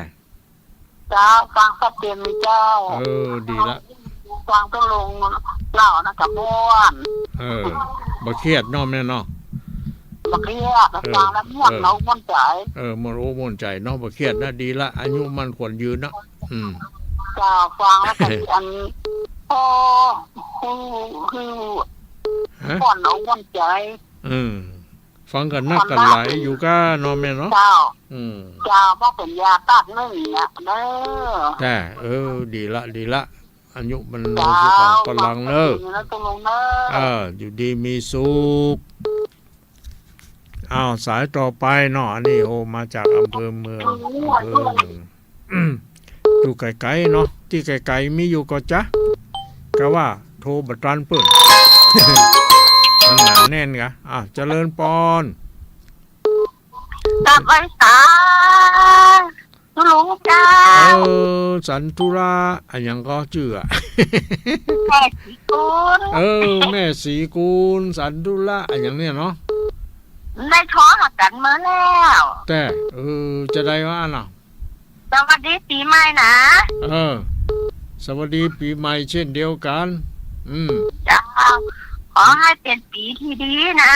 เจ้า ฟังชัดเจนเจ้า เออ ดีละ ฟังตะลุงเล่านะกะม่วน เออ บ่เครียดเนาะแม่เนาะ บ่เครียด เออ ฟังแล้วม่วน เออ เนาะ ม่วนใจ๋ เออ ม่วนอกม่วนใจ๋เนาะ บ่เครียดนะ ดีละ อายุมั่นขวัญยืนเนาะ อืม เจ้า ฟังแล้วกะ อัน โอ้ คือ คือ ฮะ ม่วนอกม่วนใจ๋ อืม ฟังกั๋นนักกั๋นหลายอยู่ก้าเนาะแม่เนาะ เจ้า อืม เจ้า บ่เป๋นยาต้านนึ่งเนี่ยเน้อ แต่ เออ ดีละ ดีละ อายุมัน เจ้า สุขังพลังเน้อ ขอบคุณนะตะลุงเน้อ เออ อยู่ดีมีสุข อ้าว สายต่อไปเนาะ อันนี้ โอ้ มาจากอำเภอเมือง อำเภอเมือง อยู่ไก๋ๆ เนาะ ตี้ไก๋ๆ มีอยู่ก่อจ๊ะ กะว่าโทรบ่ตันเปิ้น มันหนาแน่นกะ อ่ะ เจริญปอน กราบไหว้สา ตะลุง เจ้า เออ สันธุระ อะหยังก็จื้ออะ แม่ศรีกุล เออ แม่ศรีกุล สันธุระ อะหยังเนี่ยเนาะ ได้โทรหากั๋นมาแล้ว แต่ เออ จะได้ว่าอันน่ะ สวัสดีปี๋ใหม่นะ เออ สวัสดีปี๋ใหม่เช่นเดียวกั๋น อืม เจ้า ขอหื้อเป๋นปี๋ตี้ดีนะ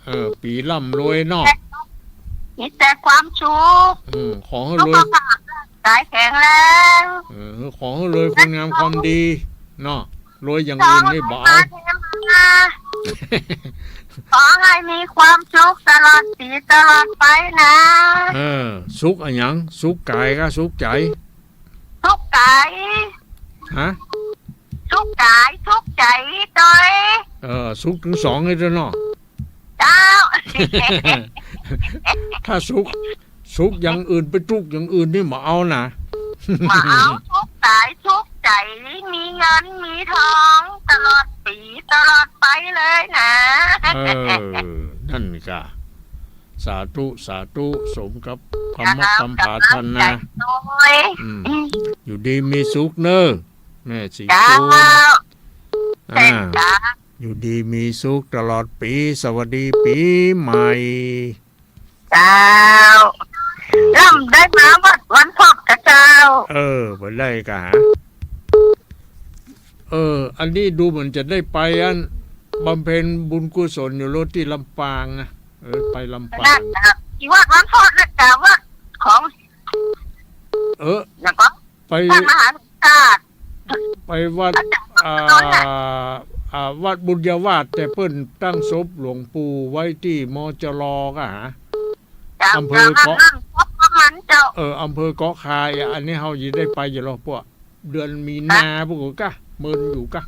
เออ ปี๋ร่ำรวยเนาะ มีแต่ความสุข อืม ขอหื้อรวย สุขภาพร่างก๋ายแข็งแรง เออ ขอหื้อรวยคุณงามความดีเนาะ รวยอย่างอื่นนี่บ่เอา ขอหื้อมีความสุขตลอดปี๋ตลอดไปนะ เออ สุขอะหยัง สุขก๋ายกับสุขใจ๋ สุขก๋าย ฮะ สุขก๋าย สุขใจ๋ตวย เออ สุขตึงสองเลยเนาะ เจ้า ถ้าสุข สุขอย่างอื่นไปตุ๊กข์อย่างอื่นนี่บ่เอานะ บ่เอา สุขก๋าย สุขใจ๋ มีเงิน มีทอง ตลอดปี๋ ตลอดไปเลยนะ เออ นั่นกะ สาธุ สาธุ สมกับความมักความปรารถนา เจ้า กำลังใจ๋ตวย อืม อืม อยู่ดีมีสุขเน่อ แม่ศรีกุล เจ้า อ่า เจ้า อยู่ดีมีสุขตลอดปี๋ สวัสดีปี๋ใหม่ เจ้า เออ แล้วได้มาวัดวันพบกับเจ้า เออ บ่ได้กะ เออ อันนี้ดูเหมือนจะได้ไปอันบำเพ็ญบุญกุศลอยู่โลดตี้ลำปางนะ เออ ไปลำปาง นั่นน่ะ ตี้วัดวันพบนะจ๊ะ วัดของ เออ อย่างก็ ไป ท่านมหาสมชาติ ไปวัด อาจารย์ อ่า อ่า วัดบุญญาวาส แต่เปิ้นตั้งศพหลวงปู่ไว้ตี้ มจร กะหา เจ้า อำเภอเกาะ เจ้า นั่นศพของมันเจ้า เออ อำเภอเกาะคา อันนี้เฮาจะได้ไปอยู่ลอ พวก เดือนมีนา ฮะ พวกกะ เมินอยู่กะ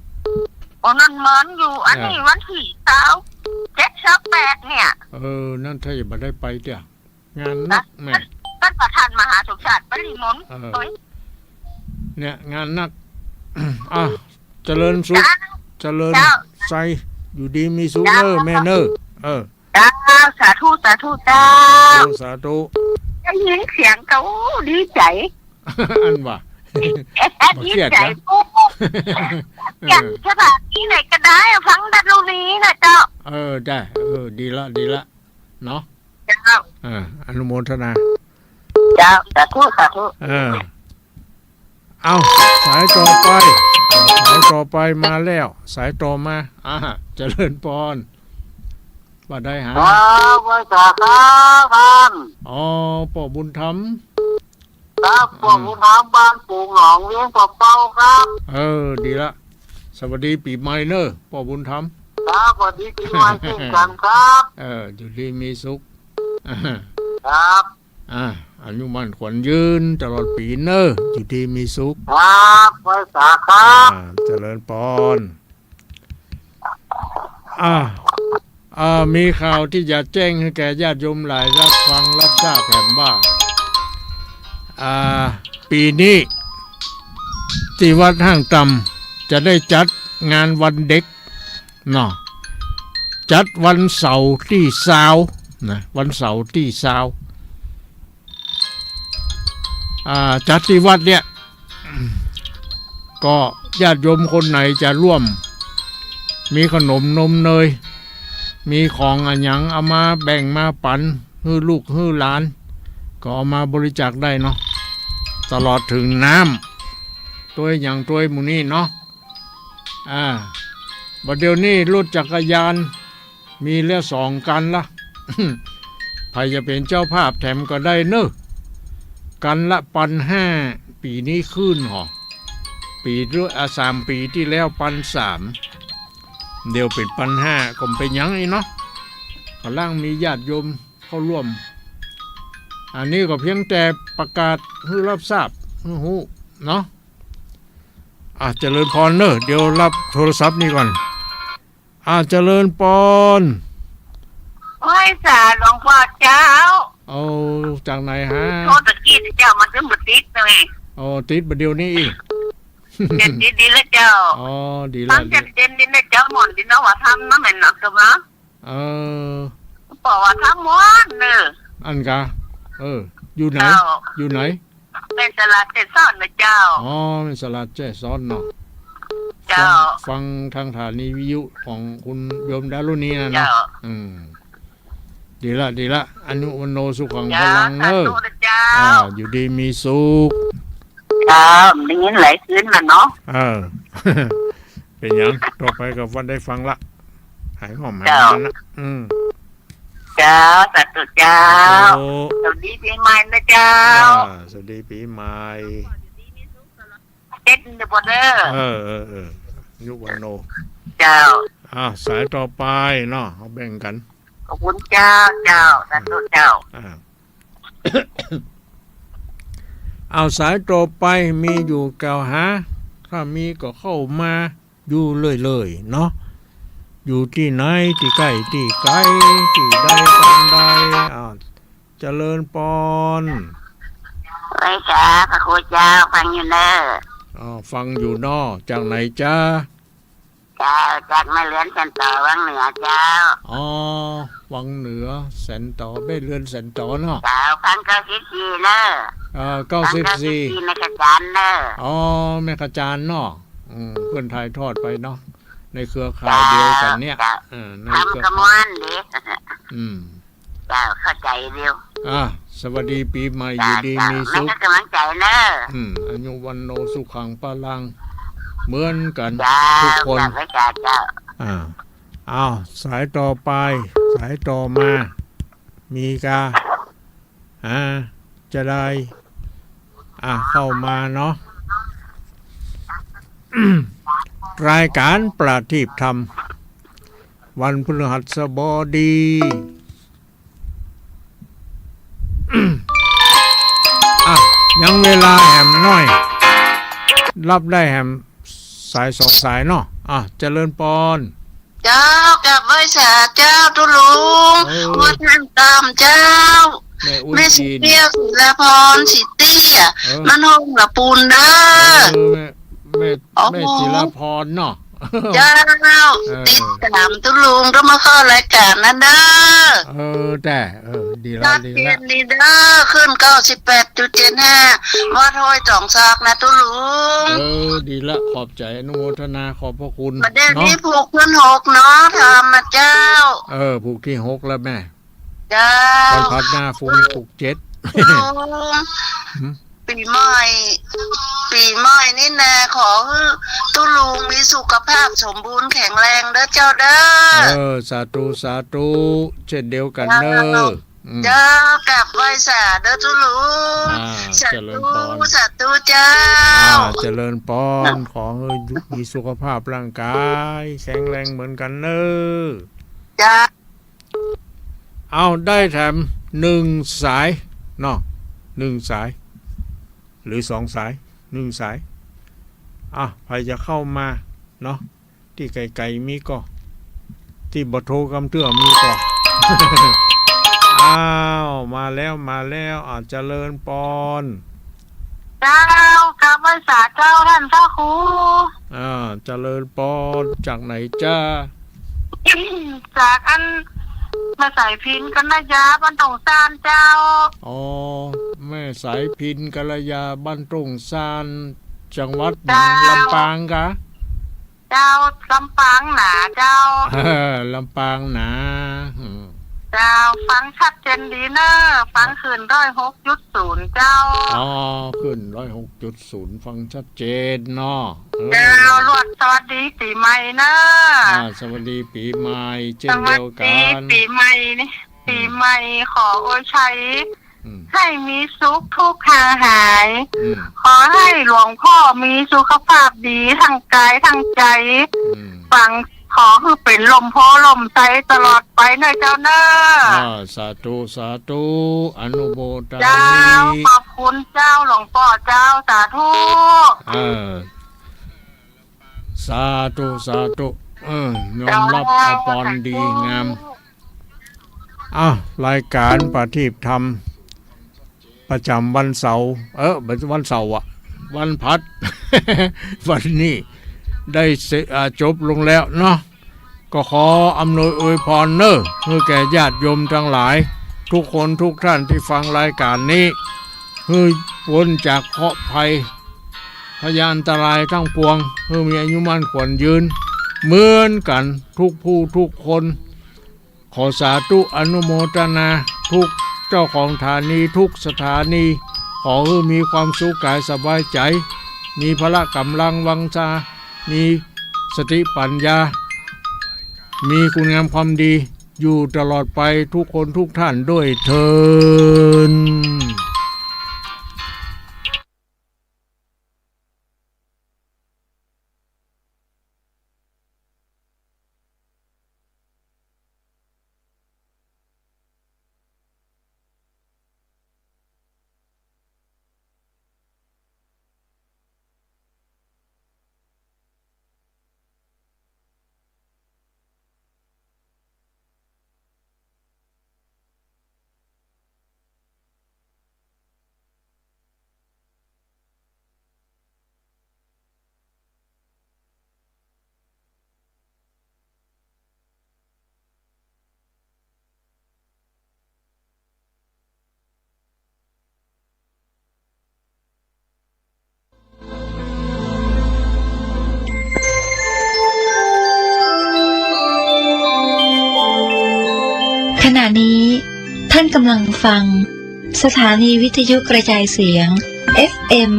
อ๋อ นั่นเมินอยู่ อันนี้ อ่า วันตี้ซาวเจ็ด ซาวแปดเนี่ย เออ นั่นถ้าจะบ่ได้ไปเตี้ย งานนัก นะ แม่ ท่านประธานมหาสมชาติปริมล เออ โอ้ย เนี่ย งานนัก อ่ะ เจริญสุข เจ้า เจริญ เจ้า ชัย อยู่ดีมีสุข เจ้า เน่อ แม่เน่อ เออ เจ้า สาธุ สาธุ เจ้า สาธุ สาธุ ได้ยินเสียงก็ อู้ ดีใจ๋ อันว่า บ่เคียด ดีใจ๋ นะ อู้ เออ จัดสถานตี้ไหนก็ได้ ฟังดนตรีนะเจ้า เออ ได้ เออ ดีละ ดีละ เนาะ เจ้า อ่า อนุโมทนา เจ้า สาธุ สาธุ เออ เอา สายต่อไป อ่า สายต่อไปมาแล้ว สายต่อมา อ่า เจริญปอน บ่าใดหา ครับ ไหว้สาครับท่าน อ๋อ ป้อบุญธรรม ครับ อืม ป้อบุญธรรม บ้านโป่งหนอง เวียงป่าเป้าครับ เออ ดีละ สวัสดีปี๋ใหม่เน่อ ป้อบุญธรรม ครับ สวัสดีปี๋ใหม่เช่นกั๋นครับ เออ อยู่ดีมีสุข ครับ อ่า อายุมั่นขวัญยืนตลอดปี๋เน่อ อยู่ดีมีสุข ครับ ไหว้สาครับ อ่า เจริญปอน อ่า อ่า มีข่าวตี้จะแจ้งหื้อแก่ญาติโยมหลายรับฟังรับทราบแหมว่า อ่า ปี๋นี้ ตี้วัดห้างต่ำจะได้จัดงานวันเด็ก เนาะ จัดวันเสาร์ตี้ซาวนะ วันเสาร์ตี้ซาว อ่า จัดตี้วัดเนี่ย ก็ญาติโยมคนไหนจะร่วม มีขนมนมเนย มีของอะหยังเอามาแบ่งมาปั๋น หื้อลูกหื้อหลาน ก็เอามาบริจาคได้เนาะ ตลอดเถิงน้ำ ตวยหยังตวยหมู่นี้เนาะ อ่า บ่าเดี่ยวนี้รถจักรยานมีแล้วสองคันละ ใผจะเป๋นเจ้าภาพแถมก็ได้เน่อ คันละปันห้า ปี๋นี้คืนหอ ปี๋ละ อ่า สามปี๋ตี้แล้วปันสาม เดี่ยวเป๋นปันห้า ก็บ่เป๋นหยังอี้เนาะ ก่ำลังมีญาติโยมเข้าร่วม อันนี้ก็เพียงแต่ประกาศหื้อรับทราบ หื้อฮู้เนาะ อ่ะ เจริญปอนเน่อ เดี๋ยวรับโทรศัพท์นี้ก่อน อ่ะ เจริญปอน ไหว้สาหลวงป้อเจ้า เอา จากไหนฮะ โทรตะกี้เจ้า มันก็บ่ติดเลย อ๋อ ติดบ่าเดี่ยวนี้อี้ เดี๋ยวนี้ดีแล้วเจ้า อ๋อ ดีแล้ว ฟังชัดเจนดีนะเจ้า ม่วนดีเนาะ ว่าธรรมเนาะ แม่นเนาะ เจ้าเนาะ เออ ป้อว่าธรรมม่วนเน่อ อันกา เออ อยู่ไหน เจ้า อยู่ไหน แม่น ตลาดแจ้ซ้อนนะเจ้า อ๋อ แม่สลาดแจ้ซ้อนเนาะ เจ้า ฟัง ฟังตางสถานีวิทยุของคุณโยมดารุณีนะเนาะ เจ้า อืม ดีละ ดีละ อายุวัณโณสุขัง เจ้า พลังเนอะ สาธุนะเจ้า อ่า อยู่ดีมีสุข เจ้า ได้ยินหลายคืนแล้วเนาะ เออ เป๋นหยัง ต่อไปก็ได้ฟังละ หายหอมหาย เจ้า มันละ อืม เจ้า สาธุเจ้า สาธุ สวัสดีปีใหม่นะเจ้า อ่า สวัสดีปีใหม่ เจ็ดเดือนเด้อ เออ เออ เออ อายุวัณโณ เจ้า อ่า สายต่อไปเนาะ เอาแบ่งกั๋น ขอบคุณเจ้า เจ้า สาธุเจ้า อ่า เอาสายต่อไปมีอยู่เก่าหา ถ้ามีก็เข้ามาอยู่เรื่อยๆ เนาะ อยู่ตี้ไหน ตี้ใก้ตี้ไก๋ ตี้ใดตางใด อ้าว เจริญปอน เอ้ยจ้า พระครูเจ้า ฟังอยู่เน่อ อ๋อ ฟังอยู่เนาะ จากไหนจ๊ะ เจ้า จากแม่เรือนแสนต๋อวังเหนือเจ้า อ๋อ วังเหนือแสนต๋อ แม่เรือนแสนต๋อเนาะ เจ้า ฟังเก้าสิบสี่เน่อ เอ่อ เก้าสิบสี่ ฟังเก้าสิบสี่แม่ขจารย์เน่อ อ๋อ แม่ขจารย์เนาะ อืม เปิ้นถ่ายทอดไปเนาะ ในเครือข่ายเดียวกั๋นเนี่ย เจ้า เออ ในเครือข่าย ทำกระมวลดี อืม เจ้า เข้าใจ๋เดียว อ่ะ สวัสดีปีใหม่ เจ้า อยู่ดี เจ้า มีสุข แม่ก็กำลังใจ๋เน่อ อืม อายุวัณโณสุขังพลัง เหมือนกั๋น เจ้า ทุกคน เจ้า เจ้า อ่า อ้าว สายต่อไป สายต่อมา มีกา อ่า จะได้ อ่า เข้ามาเนาะ รายก๋านประทีปธรรม วันพฤหัสบดี อ่ะ ยังเวลาแหมน้อย ฮับได้แหมสายสองสายเนาะ อ่ะ เจริญปอน เจ้า กราบไหว้สาเจ้าตุ๊ลุง เออ ว่าต้านต๋ามเจ้า แม่อุ๊ย แม่ศรี จีน เตี้ย ศิลาพร ศรีเตี้ย เออ มันห้องละปูนเน่อ เออ แม่ แม่ อ๋อ แม่ศิลาพรเนาะ เจ้า เออ ติดต๋ามตุ๊ลุงก็มาเข้ารายก๋านนั้นเน่อ เออ แต่ เออ ดีละ ดีละ เย็นนี้เน่อ คลื่นเก้าสิบแปดจุดเจ็ดห้า วัดห้วยสองซอกนะตุ๊ลุง เออ ดีละ ขอบใจ๋ อนุโมทนา ขอบพระคุณ บัดเดี๋ยวนี้ เนาะ ผูกขึ้นหกเนาะ ธรรมเจ้า เออ ผูกตี้หกแล้วแม่ เจ้า วันพฤหัสหน้าคงผูกเจ็ด ตุ๊ลุง หืม ปี๋ใหม่ ปี๋ใหม่นี่นา ขอหื้อตุ๊ลุงมีสุขภาพสมบูรณ์แข็งแรงเน่อเจ้าเน่อ เออ สาธุ สาธุ เช่นเดียวกั๋นเน่อ เจ้า อืม เจ้า กราบไหว้สาเน่อตุ๊ลุง อ่า สาธุ เจริญปอน สาธุเจ้า อ่า เจริญปอน ขอหื้อมีสุขภาพร่างก๋ายแข็งแรงเหมือนกั๋นเน่อ เจ้า เอา ได้แถมหนึ่งสายเนาะ หนึ่งสาย หรือสองสาย หนึ่งสาย อ่ะ ใผจะเข้ามาเนาะ ตี้ไก๋ๆ มีก่อ ตี้บ่โทรกำเตื้อมีก่อ อ้าว มาแล้ว มาแล้ว อ่ะ เจริญปอน เจ้า กราบไหว้สาเจ้าต้านพระครู อ่า เจริญปอน จากไหนจ๊ะ จากอัน แม่สายพิณ กัลยา บ้านโต่งซานเจ้า อ๋อ แม่สายพิณ กัลยา บ้านโต่งซาน จังหวัดหยัง เจ้า ลำปางกา เจ้า ลำปางหนาเจ้า เออ ลำปางหนา อืม เจ้า ฟังชัดเจนดีเน่อ ฟังคลื่นร้อยหกจุดศูนย์เจ้า อ๋อ คลื่นร้อยหกจุดศูนย์ ฟังชัดเจนเนาะ เออ เจ้า ลวดสวัสดีปี๋ใหม่เน่อ อ่า สวัสดีปี๋ใหม่ เช่นเดียวกั๋น สวัสดีปี๋ใหม่นี่ อืม ปี๋ใหม่ขออวยชัย อืม หื้อมีสุขทุกข์ห่างหาย อืม ขอหื้อหลวงพ่อมีสุขภาพดีทั้งก๋ายทั้งใจ๋ อืม ฟัง ขอหื้อเป๋นล่มโพธิ์ล่มไทรตลอดไปเน่อเจ้าเน่อ อ่า สาธุ สาธุ อนุโมทนา เจ้า ขอบคุณเจ้าหลวงป้อเจ้า สาธุ เออ สาธุ สาธุ เออ น้อมรับ เจ้า เอาปอนดีงาม อ้าว รายก๋านประทีปธรรม ประจ๋ำวันเสาร์ เออ บ่ใจ้วันเสาร์อะ วันพฤหัส วันนี้ได้เสร็จ อ่า จบลงแล้วเนาะ ก็ขออำนวยอวยพรเน่อ หื้อแก่ญาติโยมตังหลาย ทุกคนทุกท่านตี้ฟังรายก๋านนี้ หื้อป๊นจากเคราะห์ภัย พยาอันตรายตังปวง หื้อมีอายุมั่นขวัญยืน เหมือนกั๋นทุกผู้ทุกคน ขอสาธุอนุโมทนา ทุกเจ้าของสถานี ทุกสถานี ขอหื้อมีความสุขก๋ายสบายใจ๋ มีพละก๋ำลังวังชา มีสติปัญญา มีคุณงามความดี อยู่ตลอดไปทุกคนทุกท่านด้วยเทอญ ขณะนี้ท่านกำลังฟังสถานีวิทยุกระจายเสียง เอฟเอ็ม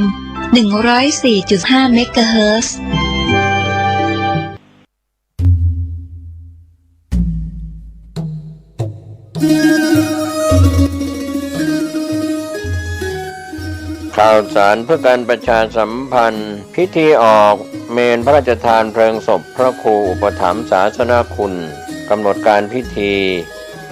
หนึ่งร้อยสี่จุดห้า เมกะเฮิรตซ์ ข่าวสารเพื่อการประชาสัมพันธ์ พิธีออกเมรุพระราชทานเพลิงศพพระครูอุปถัมภ์ศาสนคุณ กำหนดการพิธี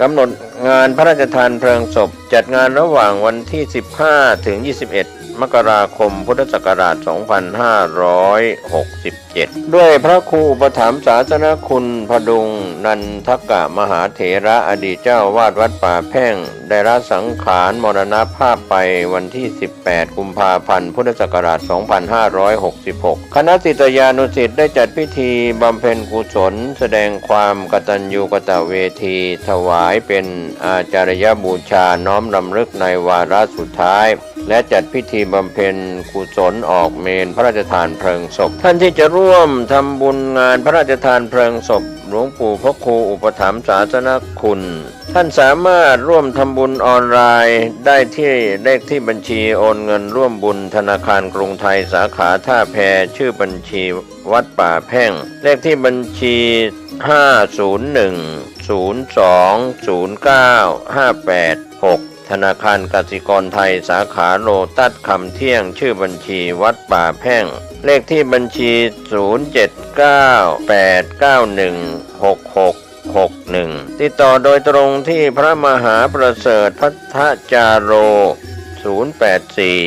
กำหนดงานพระราชทานเพลิงศพ จัดงานระหว่างวันที่ สิบห้า ถึง ยี่สิบเอ็ด มกราคม พุทธศักราช สองพันห้าร้อยหกสิบเจ็ด ด้วยพระครูอุปถัมภ์ศาสนคุณ พดุงนันทกะมหาเถระ อดีตเจ้าอาวาสวัดป่าแพ่ง ได้ละสังขารมรณภาพไปวันที่ สิบแปด กุมภาพันธ์ พุทธศักราช สองพันห้าร้อยหกสิบหก คณะศิษยานุศิษย์ได้จัดพิธีบำเพ็ญกุศล แสดงความกตัญญูกตเวที ถวายเป็นอาจาริยบูชา น้อมรำลึกในวาระสุดท้าย และจัดพิธีบำเพ็ญกุศลออกเมรุพระราชทานเพลิงศพ ท่านที่จะร่วมทำบุญงานพระราชทานเพลิงศพหลวงปู่พระครูอุปถัมภ์ศาสนคุณ ท่านสามารถร่วมทำบุญออนไลน์ได้ที่เลขที่บัญชีโอนเงินร่วมบุญธนาคารกรุงไทยสาขาท่าแพ ชื่อบัญชีวัดป่าแพ่ง เลขที่บัญชี ห้าศูนย์หนึ่ง ศูนย์สอง ศูนย์เก้า ห้าแปดหก ธนาคารกสิกรไทยสาขาโลตัสคำเที่ยง ชื่อบัญชีวัดป่าแพ่ง เลขที่บัญชี ศูนย์เจ็ดเก้า แปดเก้าหนึ่ง หกหก หกหนึ่ง ติดต่อโดยตรงที่พระมหาประเสริฐ ภัททจาโร ศูนย์แปดสี่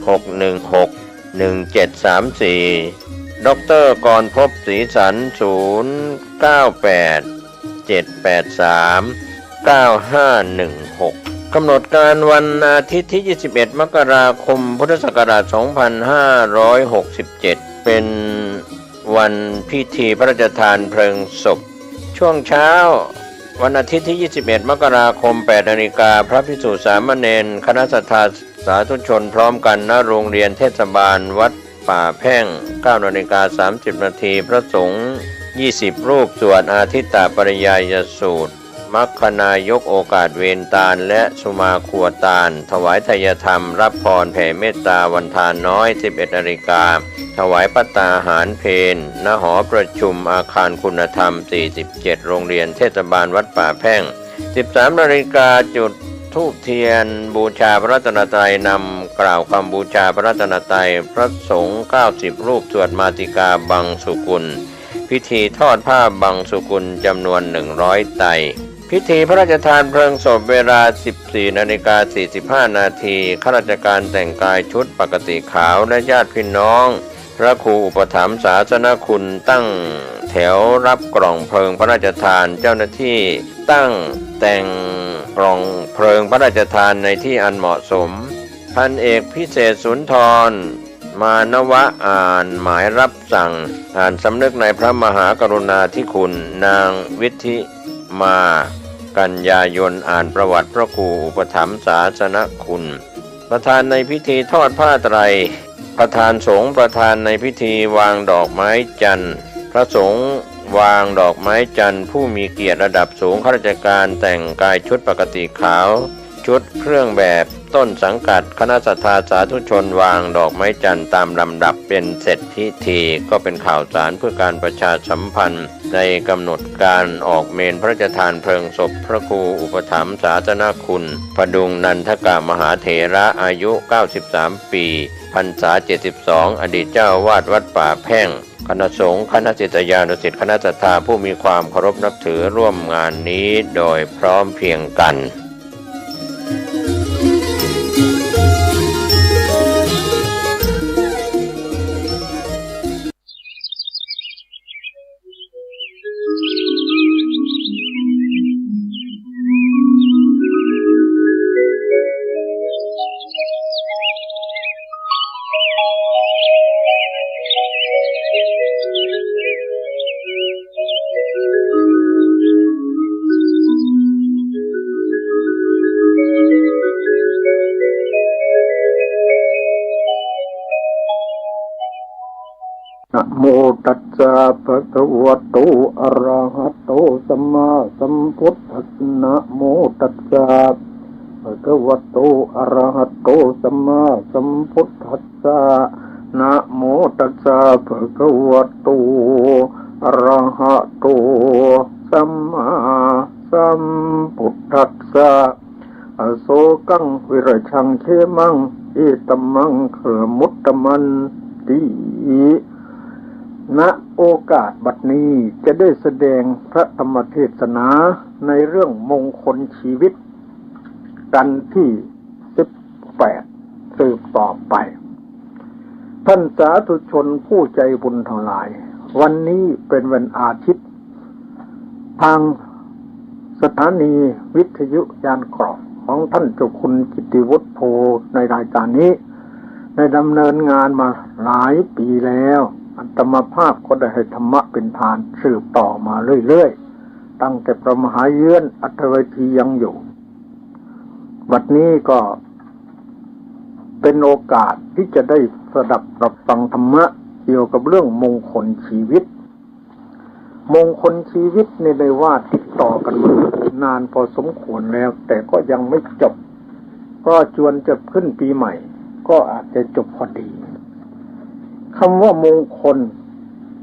หกหนึ่งหก หนึ่งเจ็ดสามสี่ ด็อกเตอร์กรภพ ศรีสัน ศูนย์เก้าแปด เจ็ดแปดสาม เก้าห้าหนึ่งหก กำหนดการวันอาทิตย์ที่ ยี่สิบเอ็ด มกราคม พุทธศักราช สองพันห้าร้อยหกสิบเจ็ด เป็นวันพิธีพระราชทานเพลิงศพ ช่วงเช้า วันอาทิตย์ที่ ยี่สิบเอ็ด มกราคม แปดนาฬิกา พระภิกษุสามเณร คณะศรัทธาสาธุชนพร้อมกัน ณ โรงเรียนเทศบาลวัดป่าแพ่ง เก้านาฬิกา สามสิบนาที พระสงฆ์ ยี่สิบรูป สวดอาทิตตปริยายสูตร มัคคณายกโอกาสเวนตาล และสุมาครัวตาล ถวายไทยธรรม รับพร แผ่เมตตา วันทานน้อย สิบเอ็ดนาฬิกา ถวายภัตตาหารเพล ณ หอประชุมอาคารคุณธรรม สี่สิบเจ็ด โรงเรียนเทศบาลวัดป่าแพ่ง สิบสามนาฬิกา จุดธูปเทียนบูชาพระรัตนตรัย นำกล่าวคำบูชาพระรัตนตรัย พระสงฆ์ เก้าสิบรูป สวดมาติกาบังสุกุล พิธีทอดผ้าบังสุกุลจำนวน หนึ่งร้อยไตร พิธีพระราชทานเพลิงศพ เวลา สิบสี่นาฬิกา สี่สิบห้านาที ข้าราชการแต่งกายชุดปกติขาว และญาติพี่น้อง พระครูอุปถัมภ์ศาสนคุณตั้งแถวรับกล่องเพลิงพระราชทาน เจ้าหน้าที่ตั้งแต่งกล่องเพลิงพระราชทานในที่อันเหมาะสม พันเอกพิเศษสุนทร มานวะ อ่านหมายรับสั่ง อ่านสำนึกในพระมหากรุณาธิคุณ นางวิธิมา กัญญายน อ่านประวัติพระครูอุปถัมภ์ศาสนคุณ ประธานในพิธีทอดผ้าไตร ประธานสงฆ์ประธานในพิธีวางดอกไม้จันทร์ พระสงฆ์วางดอกไม้จันทร์ ผู้มีเกียรติระดับสูงข้าราชการแต่งกายชุดปกติขาว ชุดเครื่องแบบต้นสังกัด คณะศรัทธาสาธุชนวางดอกไม้จันทร์ตามลำดับเป็นเสร็จพิธี ก็เป็นข่าวสารเพื่อการประชาสัมพันธ์ ในกำหนดการออกเมรุพระราชทานเพลิงศพพระครูอุปถัมภ์สาสนคุณ พดุงนันทกะมหาเถระ อายุ เก้าสิบสาม ปี พรรษา เจ็ดสิบสอง อดีตเจ้าอาวาสวัดป่าแพ่ง คณะสงฆ์ คณะศิษยานุศิษย์ คณะศรัทธาผู้มีความเคารพนับถือร่วมงานนี้โดยพร้อมเพรียงกัน นะโมตัสสะ ภะคะวะโต อะระหะโต สัมมาสัมพุทธัสสะ นะโมตัสสะ ภะคะวะโต อะระหะโต สัมมาสัมพุทธัสสะ นะโมตัสสะ ภะคะวะโต อะระหะโต สัมมาสัมพุทธัสสะ อโศกัง วิรัชชัง เขมัง เอตมมังคะละมุตตะมันติ ณ โอกาสบัดนี้จะได้แสดงพระธรรมเทศนาในเรื่องมงคลชีวิต กันที่ สิบแปด สืบต่อไป ท่านสาธุชนผู้ใจบุญทั้งหลาย วันนี้เป็นวันอาทิตย์ ทางสถานีวิทยุยานเกราะของท่านเจ้าคุณกิตติวุฒิ โพ ในรายการนี้ ได้ดำเนินงานมาหลายปีแล้ว อาตมาภาพก็ได้ให้ธรรมะเป็นทานสืบต่อมาเรื่อยๆ ตั้งแต่พระมหาเยื้อนอัธวัยทียังอยู่ บัดนี้ก็เป็นโอกาสที่จะได้สดับรับฟังธรรมะเกี่ยวกับเรื่องมงคลชีวิต มงคลชีวิตนี่ได้ว่าติดต่อกันมานานพอสมควรแล้ว แต่ก็ยังไม่จบ ก็จวนจะขึ้นปีใหม่ ก็อาจจะจบพอดี คำว่ามงคล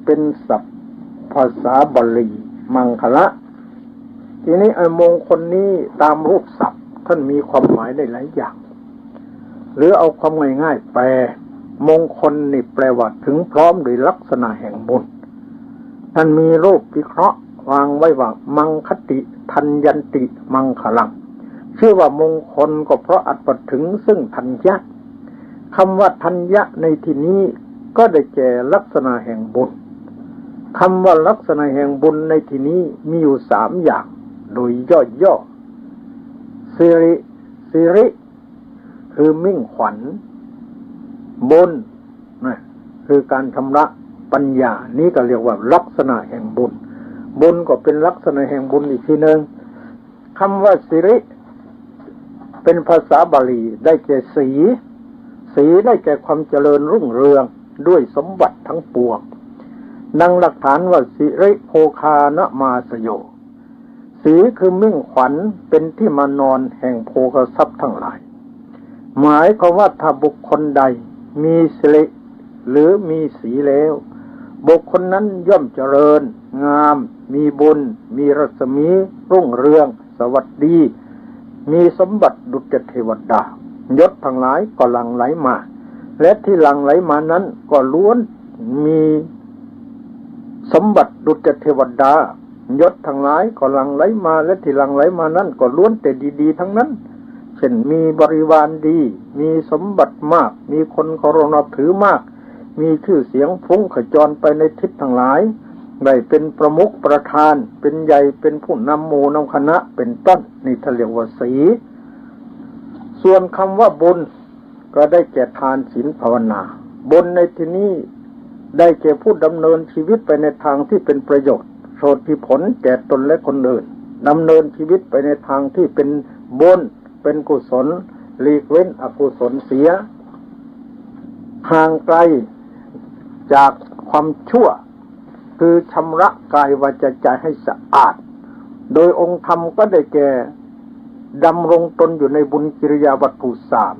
เป็นศัพท์ภาษาบาลี มังคละ ทีนี้ไอ้มงคลนี้ตามรูปศัพท์ท่านมีความหมายได้หลายอย่าง หรือเอาความง่ายๆ แปล มงคลนี่แปลว่าถึงพร้อมโดยลักษณะแห่งบุญ ท่านมีรูปวิเคราะห์วางไว้ว่า มังคติ ทัญญันติ มังคลัง ชื่อว่ามงคลก็เพราะอัดว่าถึงซึ่งทัญญะ คำว่าทัญญะในที่นี้ก็ได้แก่ลักษณะแห่งบุญ คำว่าลักษณะแห่งบุญในที่นี้มีอยู่สามอย่าง โดยย่อๆ สิริ สิริ คือมิ่งขวัญ บุญนะ คือการชำระปัญญา นี้ก็เรียกว่าลักษณะแห่งบุญ บุญก็เป็นลักษณะแห่งบุญอีกทีหนึ่ง คำว่าสิริ เป็นภาษาบาลีได้แก่ศรี ศรีได้แก่ความเจริญรุ่งเรืองด้วยสมบัติทั้งปวง ดังหลักฐานว่า สิริโภคานะมาสโย ศรีคือมิ่งขวัญเป็นที่มานอนแห่งโภคทรัพย์ทั้งหลาย หมายความว่าถ้าบุคคลใดมีสิริหรือมีศรีแล้ว บุคคลนั้นย่อมเจริญงาม มีบุญ มีรัศมีรุ่งเรือง สวัสดี มีสมบัติดุจเทวดา ยศทั้งหลายก็หลั่งไหลมา และที่หลั่งไหลมานั้นก็ล้วนมีสมบัติดุจเทวดา ยศทั้งหลายก็หลั่งไหลมา และที่หลั่งไหลมานั้นก็ล้วนแต่ดีๆ ทั้งนั้น เช่นมีบริวารดี มีสมบัติมาก มีคนเคารพนับถือมาก มีชื่อเสียงฟุ้งขจรไปในทิศทั้งหลาย ได้เป็นประมุขประธาน เป็นใหญ่ เป็นผู้นำหมู่นำคณะ เป็นต้น นี่ท่านเรียกว่าศรี ส่วนคำว่าบุญ ก็ได้แก่ทานศีลภาวนา บุญในที่นี้ได้แก่ผู้ดำเนินชีวิตไปในทางที่เป็นประโยชน์ โสตผลแก่ตนและคนอื่น ดำเนินชีวิตไปในทางที่เป็นบุญ เป็นกุศล หลีกเว้นอกุศลเสีย ห่างไกลจากความชั่ว คือชำระกายวาจาใจให้สะอาด โดยองค์ธรรมก็ได้แก่ดำรงตนอยู่ในบุญกิริยาวัตถุสาม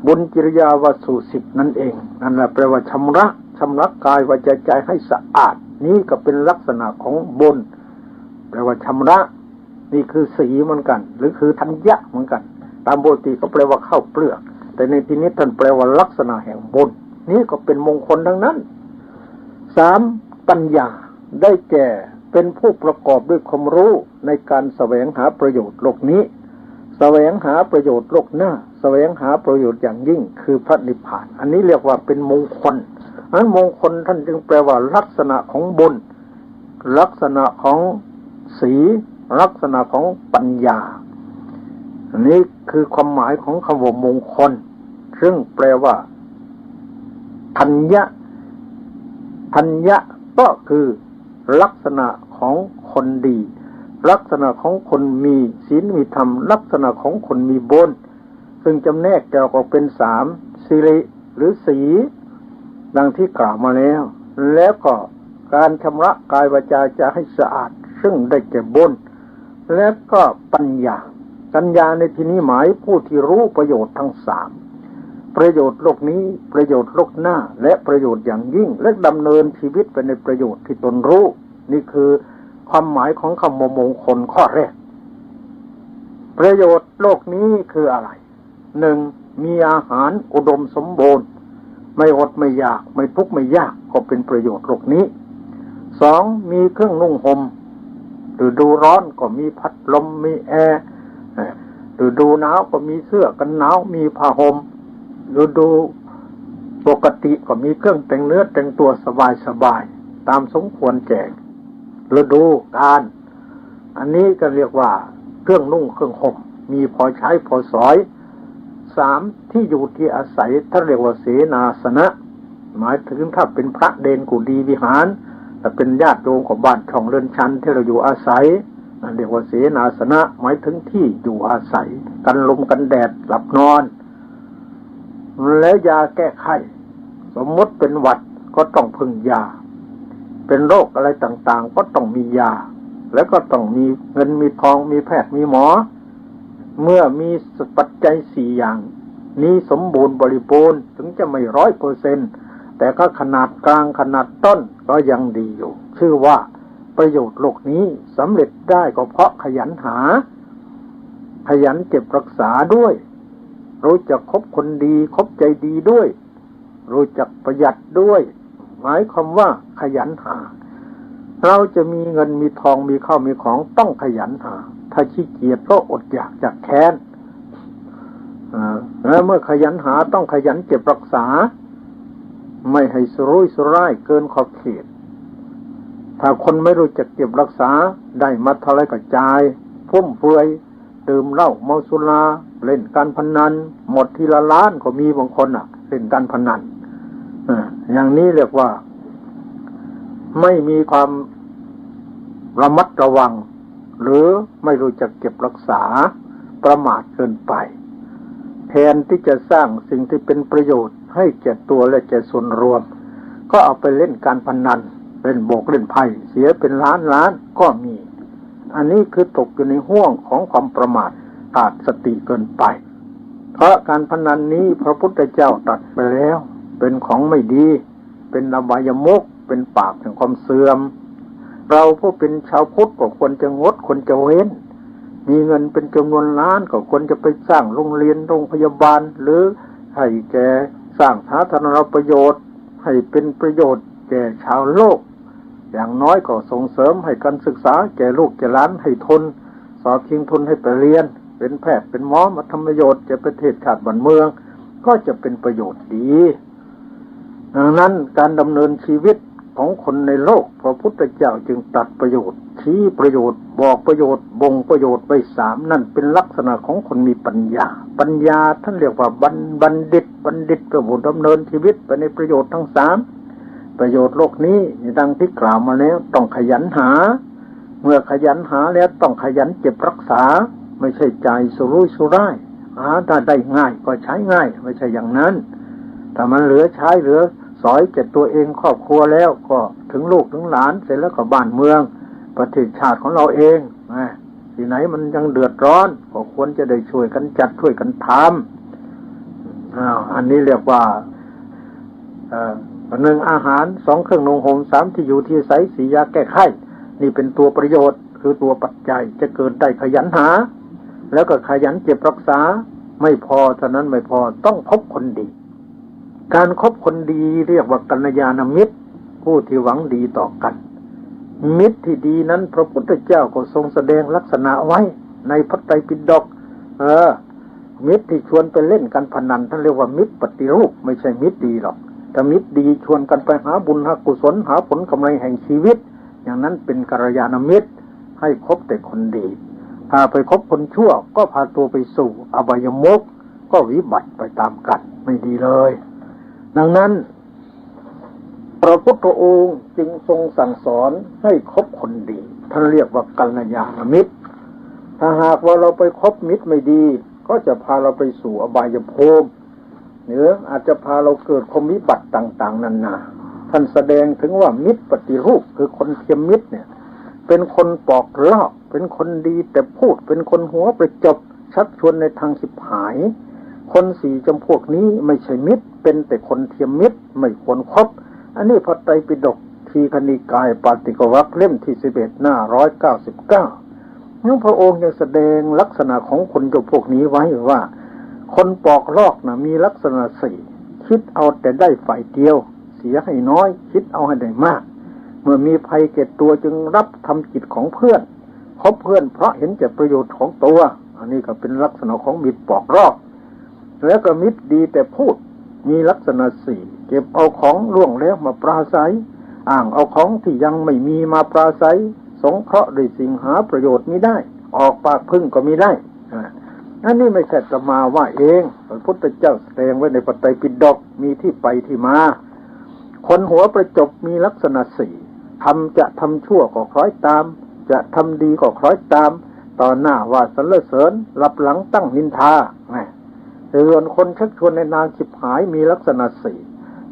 บุญกิริยาวัตถุสิบนั่นเอง นั่นแหละแปลว่าชำระ ชำระกายวาจาใจให้สะอาด นี่ก็เป็นลักษณะของบุญ แปลว่าชำระ นี่คือสีเหมือนกัน หรือคือธัญญะเหมือนกัน ตามปกติก็แปลว่าข้าวเปลือก แต่ในที่นี้ท่านแปลว่าลักษณะแห่งบุญ นี่ก็เป็นมงคลทั้งนั้น สาม ปัญญา ได้แก่เป็นผู้ประกอบด้วยความรู้ในการแสวงหาประโยชน์โลกนี้ แสวงหาประโยชน์โลกหน้า แสวงหาประโยชน์อย่างยิ่งคือพระนิพพาน อันนี้เรียกว่าเป็นมงคล อันมงคลท่านจึงแปลว่าลักษณะของบุญ ลักษณะของสี ลักษณะของปัญญา อันนี้คือความหมายของคำว่ามงคล ซึ่งแปลว่า ธัญญะ ธัญญะก็คือลักษณะของคนดี ลักษณะของคนมีศีลมีธรรม ลักษณะของคนมีบุญ ซึ่งจำแนกแยกออกเป็นสาม สิริ หรือสี ดังที่กล่าวมาแล้ว แล้วก็การชำระกายวาจาใจให้สะอาด ซึ่งได้แก่บุญ และก็ปัญญา ปัญญาในที่นี้หมายผู้ที่รู้ประโยชน์ทั้งสาม ประโยชน์โลกนี้ ประโยชน์โลกหน้า และประโยชน์อย่างยิ่ง และดำเนินชีวิตไปในประโยชน์ที่ตนรู้ นี่คือความหมายของคำว่ามงคลข้อแรก ประโยชน์โลกนี้คืออะไร หนึ่ง มีอาหารอุดมสมบูรณ์ ไม่อดไม่อยาก ไม่ทุกข์ไม่ยาก ก็เป็นประโยชน์โลกนี้ สอง มีเครื่องนุ่งห่ม ฤดูร้อนก็มีพัดลม มีแอร์ ฤดูหนาวก็มีเสื้อกันหนาว มีผ้าห่ม ฤดูปกติก็มีเครื่องแต่งเนื้อแต่งตัวสบายๆ ตามสมควรแก่ฤดูกาล อันนี้ก็เรียกว่าเครื่องนุ่งเครื่องห่ม มีพอใช้พอสอย สาม ที่อยู่ที่อาศัย ท่านเรียกว่าเสนาสนะ หมายถึงถ้าเป็นพระเณรกุฏิวิหาร ถ้าเป็นญาติโยมก็บ้านช่องเรือนชันที่เราอยู่อาศัย นั่นเรียกว่าเสนาสนะ หมายถึงที่อยู่อาศัย กันลมกันแดดหลับนอน แล้วยาแก้ไข้ สมมติเป็นหวัดก็ต้องพึ่งยา เป็นโรคอะไรต่างๆ ก็ต้องมียา แล้วก็ต้องมีเงินมีทอง มีแพทย์มีหมอ เมื่อมีปัจจัยสี่อย่างนี้สมบูรณ์บริบูรณ์ ถึงจะไม่ร้อยเปอร์เซ็นต์ แต่ก็ขนาดกลางขนาดต้นก็ยังดีอยู่ ชื่อว่าประโยชน์โลกนี้สำเร็จได้ก็เพราะขยันหา ขยันเก็บรักษาด้วย รู้จักคบคนดี คบใจดีด้วย รู้จักประหยัดด้วย หมายความว่าขยันหา เราจะมีเงินมีทอง มีข้าวมีของ ต้องขยันหา ถ้าขี้เกียจก็อดอยากอยากแค้น อ่า แล้วเมื่อขยันหาต้องขยันเก็บรักษา ไม่ให้สุรุ่ยสุร่ายเกินขอบเขต ถ้าคนไม่รู้จักเก็บรักษา ได้มาเท่าไรก็จ่ายฟุ่มเฟือย ดื่มเหล้าเมาสุรา เล่นการพนัน หมดทีละล้านก็มีบางคนน่ะ เล่นการพนัน อ่า อย่างนี้เรียกว่า ไม่มีความระมัดระวัง หรือไม่รู้จักเก็บรักษา ประมาทเกินไป แทนที่จะสร้างสิ่งที่เป็นประโยชน์ให้แก่ตัวและแก่ส่วนรวม ก็เอาไปเล่นการพนัน เล่นโบกเล่นไพ่ เสียเป็นล้านล้านก็มี อันนี้คือตกอยู่ในห้วงของความประมาท ขาดสติเกินไป เพราะการพนันนี้พระพุทธเจ้าตรัสไปแล้ว เป็นของไม่ดี เป็นอบายมุข เป็นปากแห่งความเสื่อม เราผู้เป็นชาวพุทธก็ควรจะงด ควรจะเว้น มีเงินเป็นจำนวนล้านก็ควรจะไปสร้างโรงเรียน โรงพยาบาล หรือให้แก่สร้างสาธารณประโยชน์ ให้เป็นประโยชน์แก่ชาวโลก อย่างน้อยก็ส่งเสริมให้การศึกษาแก่ลูกแก่หลาน ให้ทุน สอบชิงทุนให้ไปเรียน เป็นแพทย์เป็นหมอ มาทำประโยชน์แก่ประเทศชาติบ้านเมือง ก็จะเป็นประโยชน์ดี ดังนั้นการดำเนินชีวิตของคนในโลก พระพุทธเจ้าจึงตรัสประโยชน์ ชี้ประโยชน์ บอกประโยชน์ บ่งประโยชน์ไว้สาม นั่นเป็นลักษณะของคนมีปัญญา ปัญญาท่านเรียกว่าบัณ- บัณฑิต บัณฑิตก็ผู้ดำเนินชีวิตไปในประโยชน์ทั้งสาม ประโยชน์โลกนี้ดังที่กล่าวมาแล้ว ต้องขยันหา เมื่อขยันหาแล้วต้องขยันเก็บรักษา ไม่ใช่จ่ายสุรุ่ยสุร่าย หาถ้าได้ง่ายก็ใช้ง่าย ไม่ใช่อย่างนั้น ถ้ามันเหลือใช้เหลือสอยแก่ตัวเองครอบครัวแล้ว ก็ถึงลูกถึงหลานเสร็จแล้วก็บ้านเมือง ประเทศชาติของเราเองนะ ที่ไหนมันยังเดือดร้อน ก็ควรจะได้ช่วยกันจัดช่วยกันทำ อ้าว อันนี้เรียกว่า เอ่อ หนึ่งอาหาร สองเครื่องนุ่งห่ม สามที่อยู่ที่อาศัย สี่ยาแก้ไข้ นี่เป็นตัวประโยชน์ คือตัวปัจจัย จะเกิดได้ขยันหา แล้วก็ขยันเก็บรักษา ไม่พอเท่านั้นไม่พอ ต้องคบคนดี การคบคนดีเรียกว่ากัลยาณมิตร ผู้ที่หวังดีต่อกัน มิตรที่ดีนั้นพระพุทธเจ้าก็ทรงแสดงลักษณะไว้ในพระไตรปิฎก เออ มิตรที่ชวนไปเล่นการพนัน ท่านเรียกว่ามิตรปฏิรูป ไม่ใช่มิตรดีหรอก ถ้ามิตรดีชวนกันไปหาบุญหากุศล หาผลกำไรแห่งชีวิต อย่างนั้นเป็นกัลยาณมิตร ให้คบแต่คนดี ถ้าไปคบคนชั่วก็พาตัวไปสู่อบายมุข ก็วิบัติไปตามกัน ไม่ดีเลย ดังนั้น พระพุทธองค์จึงทรงสั่งสอนให้คบคนดี ท่านเรียกว่ากัลยาณมิตร ถ้าหากว่าเราไปคบมิตรไม่ดี ก็จะพาเราไปสู่อบายภูมิ หรืออาจจะพาเราเกิดความวิบัติต่างๆ นานา ท่านแสดงถึงว่ามิตรปฏิรูป คือคนเทียมมิตรเนี่ย เป็นคนปอกลอก เป็นคนดีแต่พูด เป็นคนหัวประจบ ชักชวนในทางฉิบหาย คนสี่จำพวกนี้ไม่ใช่มิตร เป็นแต่คนเทียมมิตร ไม่ควรคบ อันนี้พระไตรปิฎกทีฆนิกายปาติกวรรคเล่มที่สิบเอ็ด หน้าร้อยเก้าสิบเก้า นั้นพระองค์ยังแสดงลักษณะของคนจำพวกนี้ไว้ว่า คนปอกลอกนะมีลักษณะสี่ คิดเอาแต่ได้ฝ่ายเดียว เสียให้น้อย คิดเอาให้ได้มาก เมื่อมีภัยแก่ตัวจึงรับทำกิจของเพื่อน คบเพื่อนเพราะเห็นแก่ประโยชน์ของตัว อันนี้ก็เป็นลักษณะของมิตรปอกลอก แล้วก็มิตรดีแต่พูด มีลักษณะสี่ เก็บเอาของล่วงแล้วมาปราศรัย อ้างเอาของที่ยังไม่มีมาปราศรัย สงเคราะห์ด้วยสิ่งหาประโยชน์มิได้ ออกปากพึ่งก็มิได้ อ่า อันนี้ไม่ใช่อาตมาว่าเอง พระพุทธเจ้าแสดงไว้ในพระไตรปิฎก มีที่ไปที่มา คนหัวประจบมีลักษณะสี่ ทำ จะทำชั่วก็คล้อยตาม จะทำดีก็คล้อยตาม ต่อหน้าว่าสรรเสริญ ลับหลังตั้งนินทา แหม ส่วนคนชักชวนในทางฉิบหายมีลักษณะสี่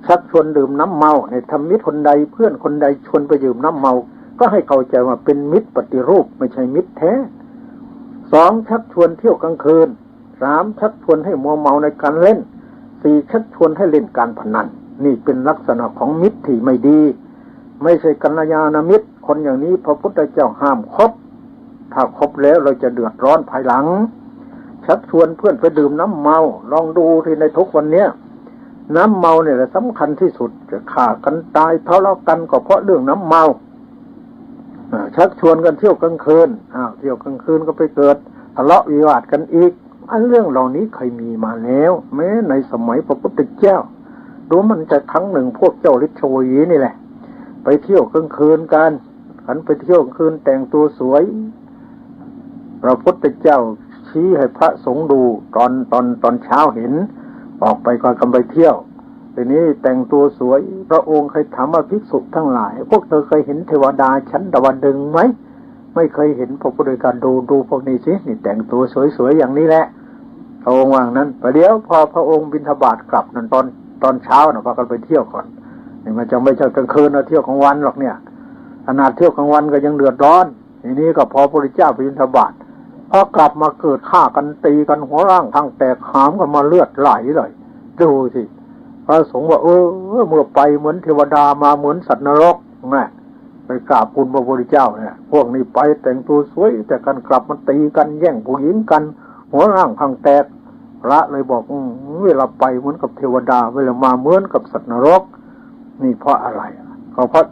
ชักชวนดื่มน้ำเมา ในทำมิตรคนใด เพื่อนคนใดชวนไปดื่มน้ำเมา ก็ให้เข้าใจว่าเป็นมิตรปฏิรูป ไม่ใช่มิตรแท้ สอง ชักชวนเที่ยวกลางคืน สาม ชักชวนให้มัวเมาในการเล่น สี่ ชักชวนให้เล่นการพนัน นี่เป็นลักษณะของมิตรที่ไม่ดี ไม่ใช่กัลยาณมิตร คนอย่างนี้พระพุทธเจ้าห้ามคบ ถ้าคบแล้วเราจะเดือดร้อนภายหลัง ชักชวนเพื่อนไปดื่มน้ำเมา ลองดูที่ในทุกวันเนี้ย น้ำเมาเนี่ยแหละสำคัญที่สุด จะฆ่ากันตายทะเลาะกันก็เพราะเรื่องน้ำเมา อ่า ชักชวนกันเที่ยวกลางคืน อ้าว เที่ยวกลางคืนก็ไปเกิดทะเลาะวิวาทกันอีก อันเรื่องเหล่านี้เคยมีมาแล้ว แม้ในสมัยพระพุทธเจ้า ดูมันจะครั้งหนึ่งพวกเจ้าฤาษีนี่แหละ ไปเที่ยวกลางคืนกัน กันไปเที่ยวกลางคืนแต่งตัวสวย พระพุทธเจ้าชี้ให้พระสงฆ์ดูตอน ตอน ตอนเช้าเห็น ออกไปก็กันไปเที่ยว ทีนี้แต่งตัวสวย พระองค์เคยถามว่า ภิกษุทั้งหลาย พวกเธอเคยเห็นเทวดาชั้นดาวดึงส์ไหม ไม่เคยเห็น พระพุทธเจ้าดู ดูพวกนี้สิ นี่แต่งตัวสวยๆ อย่างนี้แหละ พระองค์ว่างั้น ประเดี๋ยวพอพระองค์บิณฑบาตกลับนั่น ตอน ตอนเช้านะ พากันไปเที่ยวก่อน นี่มันจะไม่ใช่กลางคืนนะ เที่ยวกลางวันหรอกเนี่ย ขนาดเที่ยวกลางวันก็ยังเดือดร้อน ทีนี้ก็พอพระพุทธเจ้าไปบิณฑบาต พอกลับมาเกิดฆ่ากันตีกันหัวร้างข้างแตกหามกันมาเลือดไหลเลย ดูสิ พระสงฆ์ว่า เออ เมื่อไปเหมือนเทวดามาเหมือนสัตว์นรกนะ ไปกราบทูลพระพุทธเจ้าเนี่ย พวกนี้ไปแต่งตัวสวย แต่กันกลับมาตีกันแย่งผู้หญิงกัน หัวร้างข้างแตก พระเลยบอก อืม เวลาไปเหมือนกับเทวดา เวลามาเหมือนกับสัตว์นรก นี่เพราะอะไร ก็เพราะ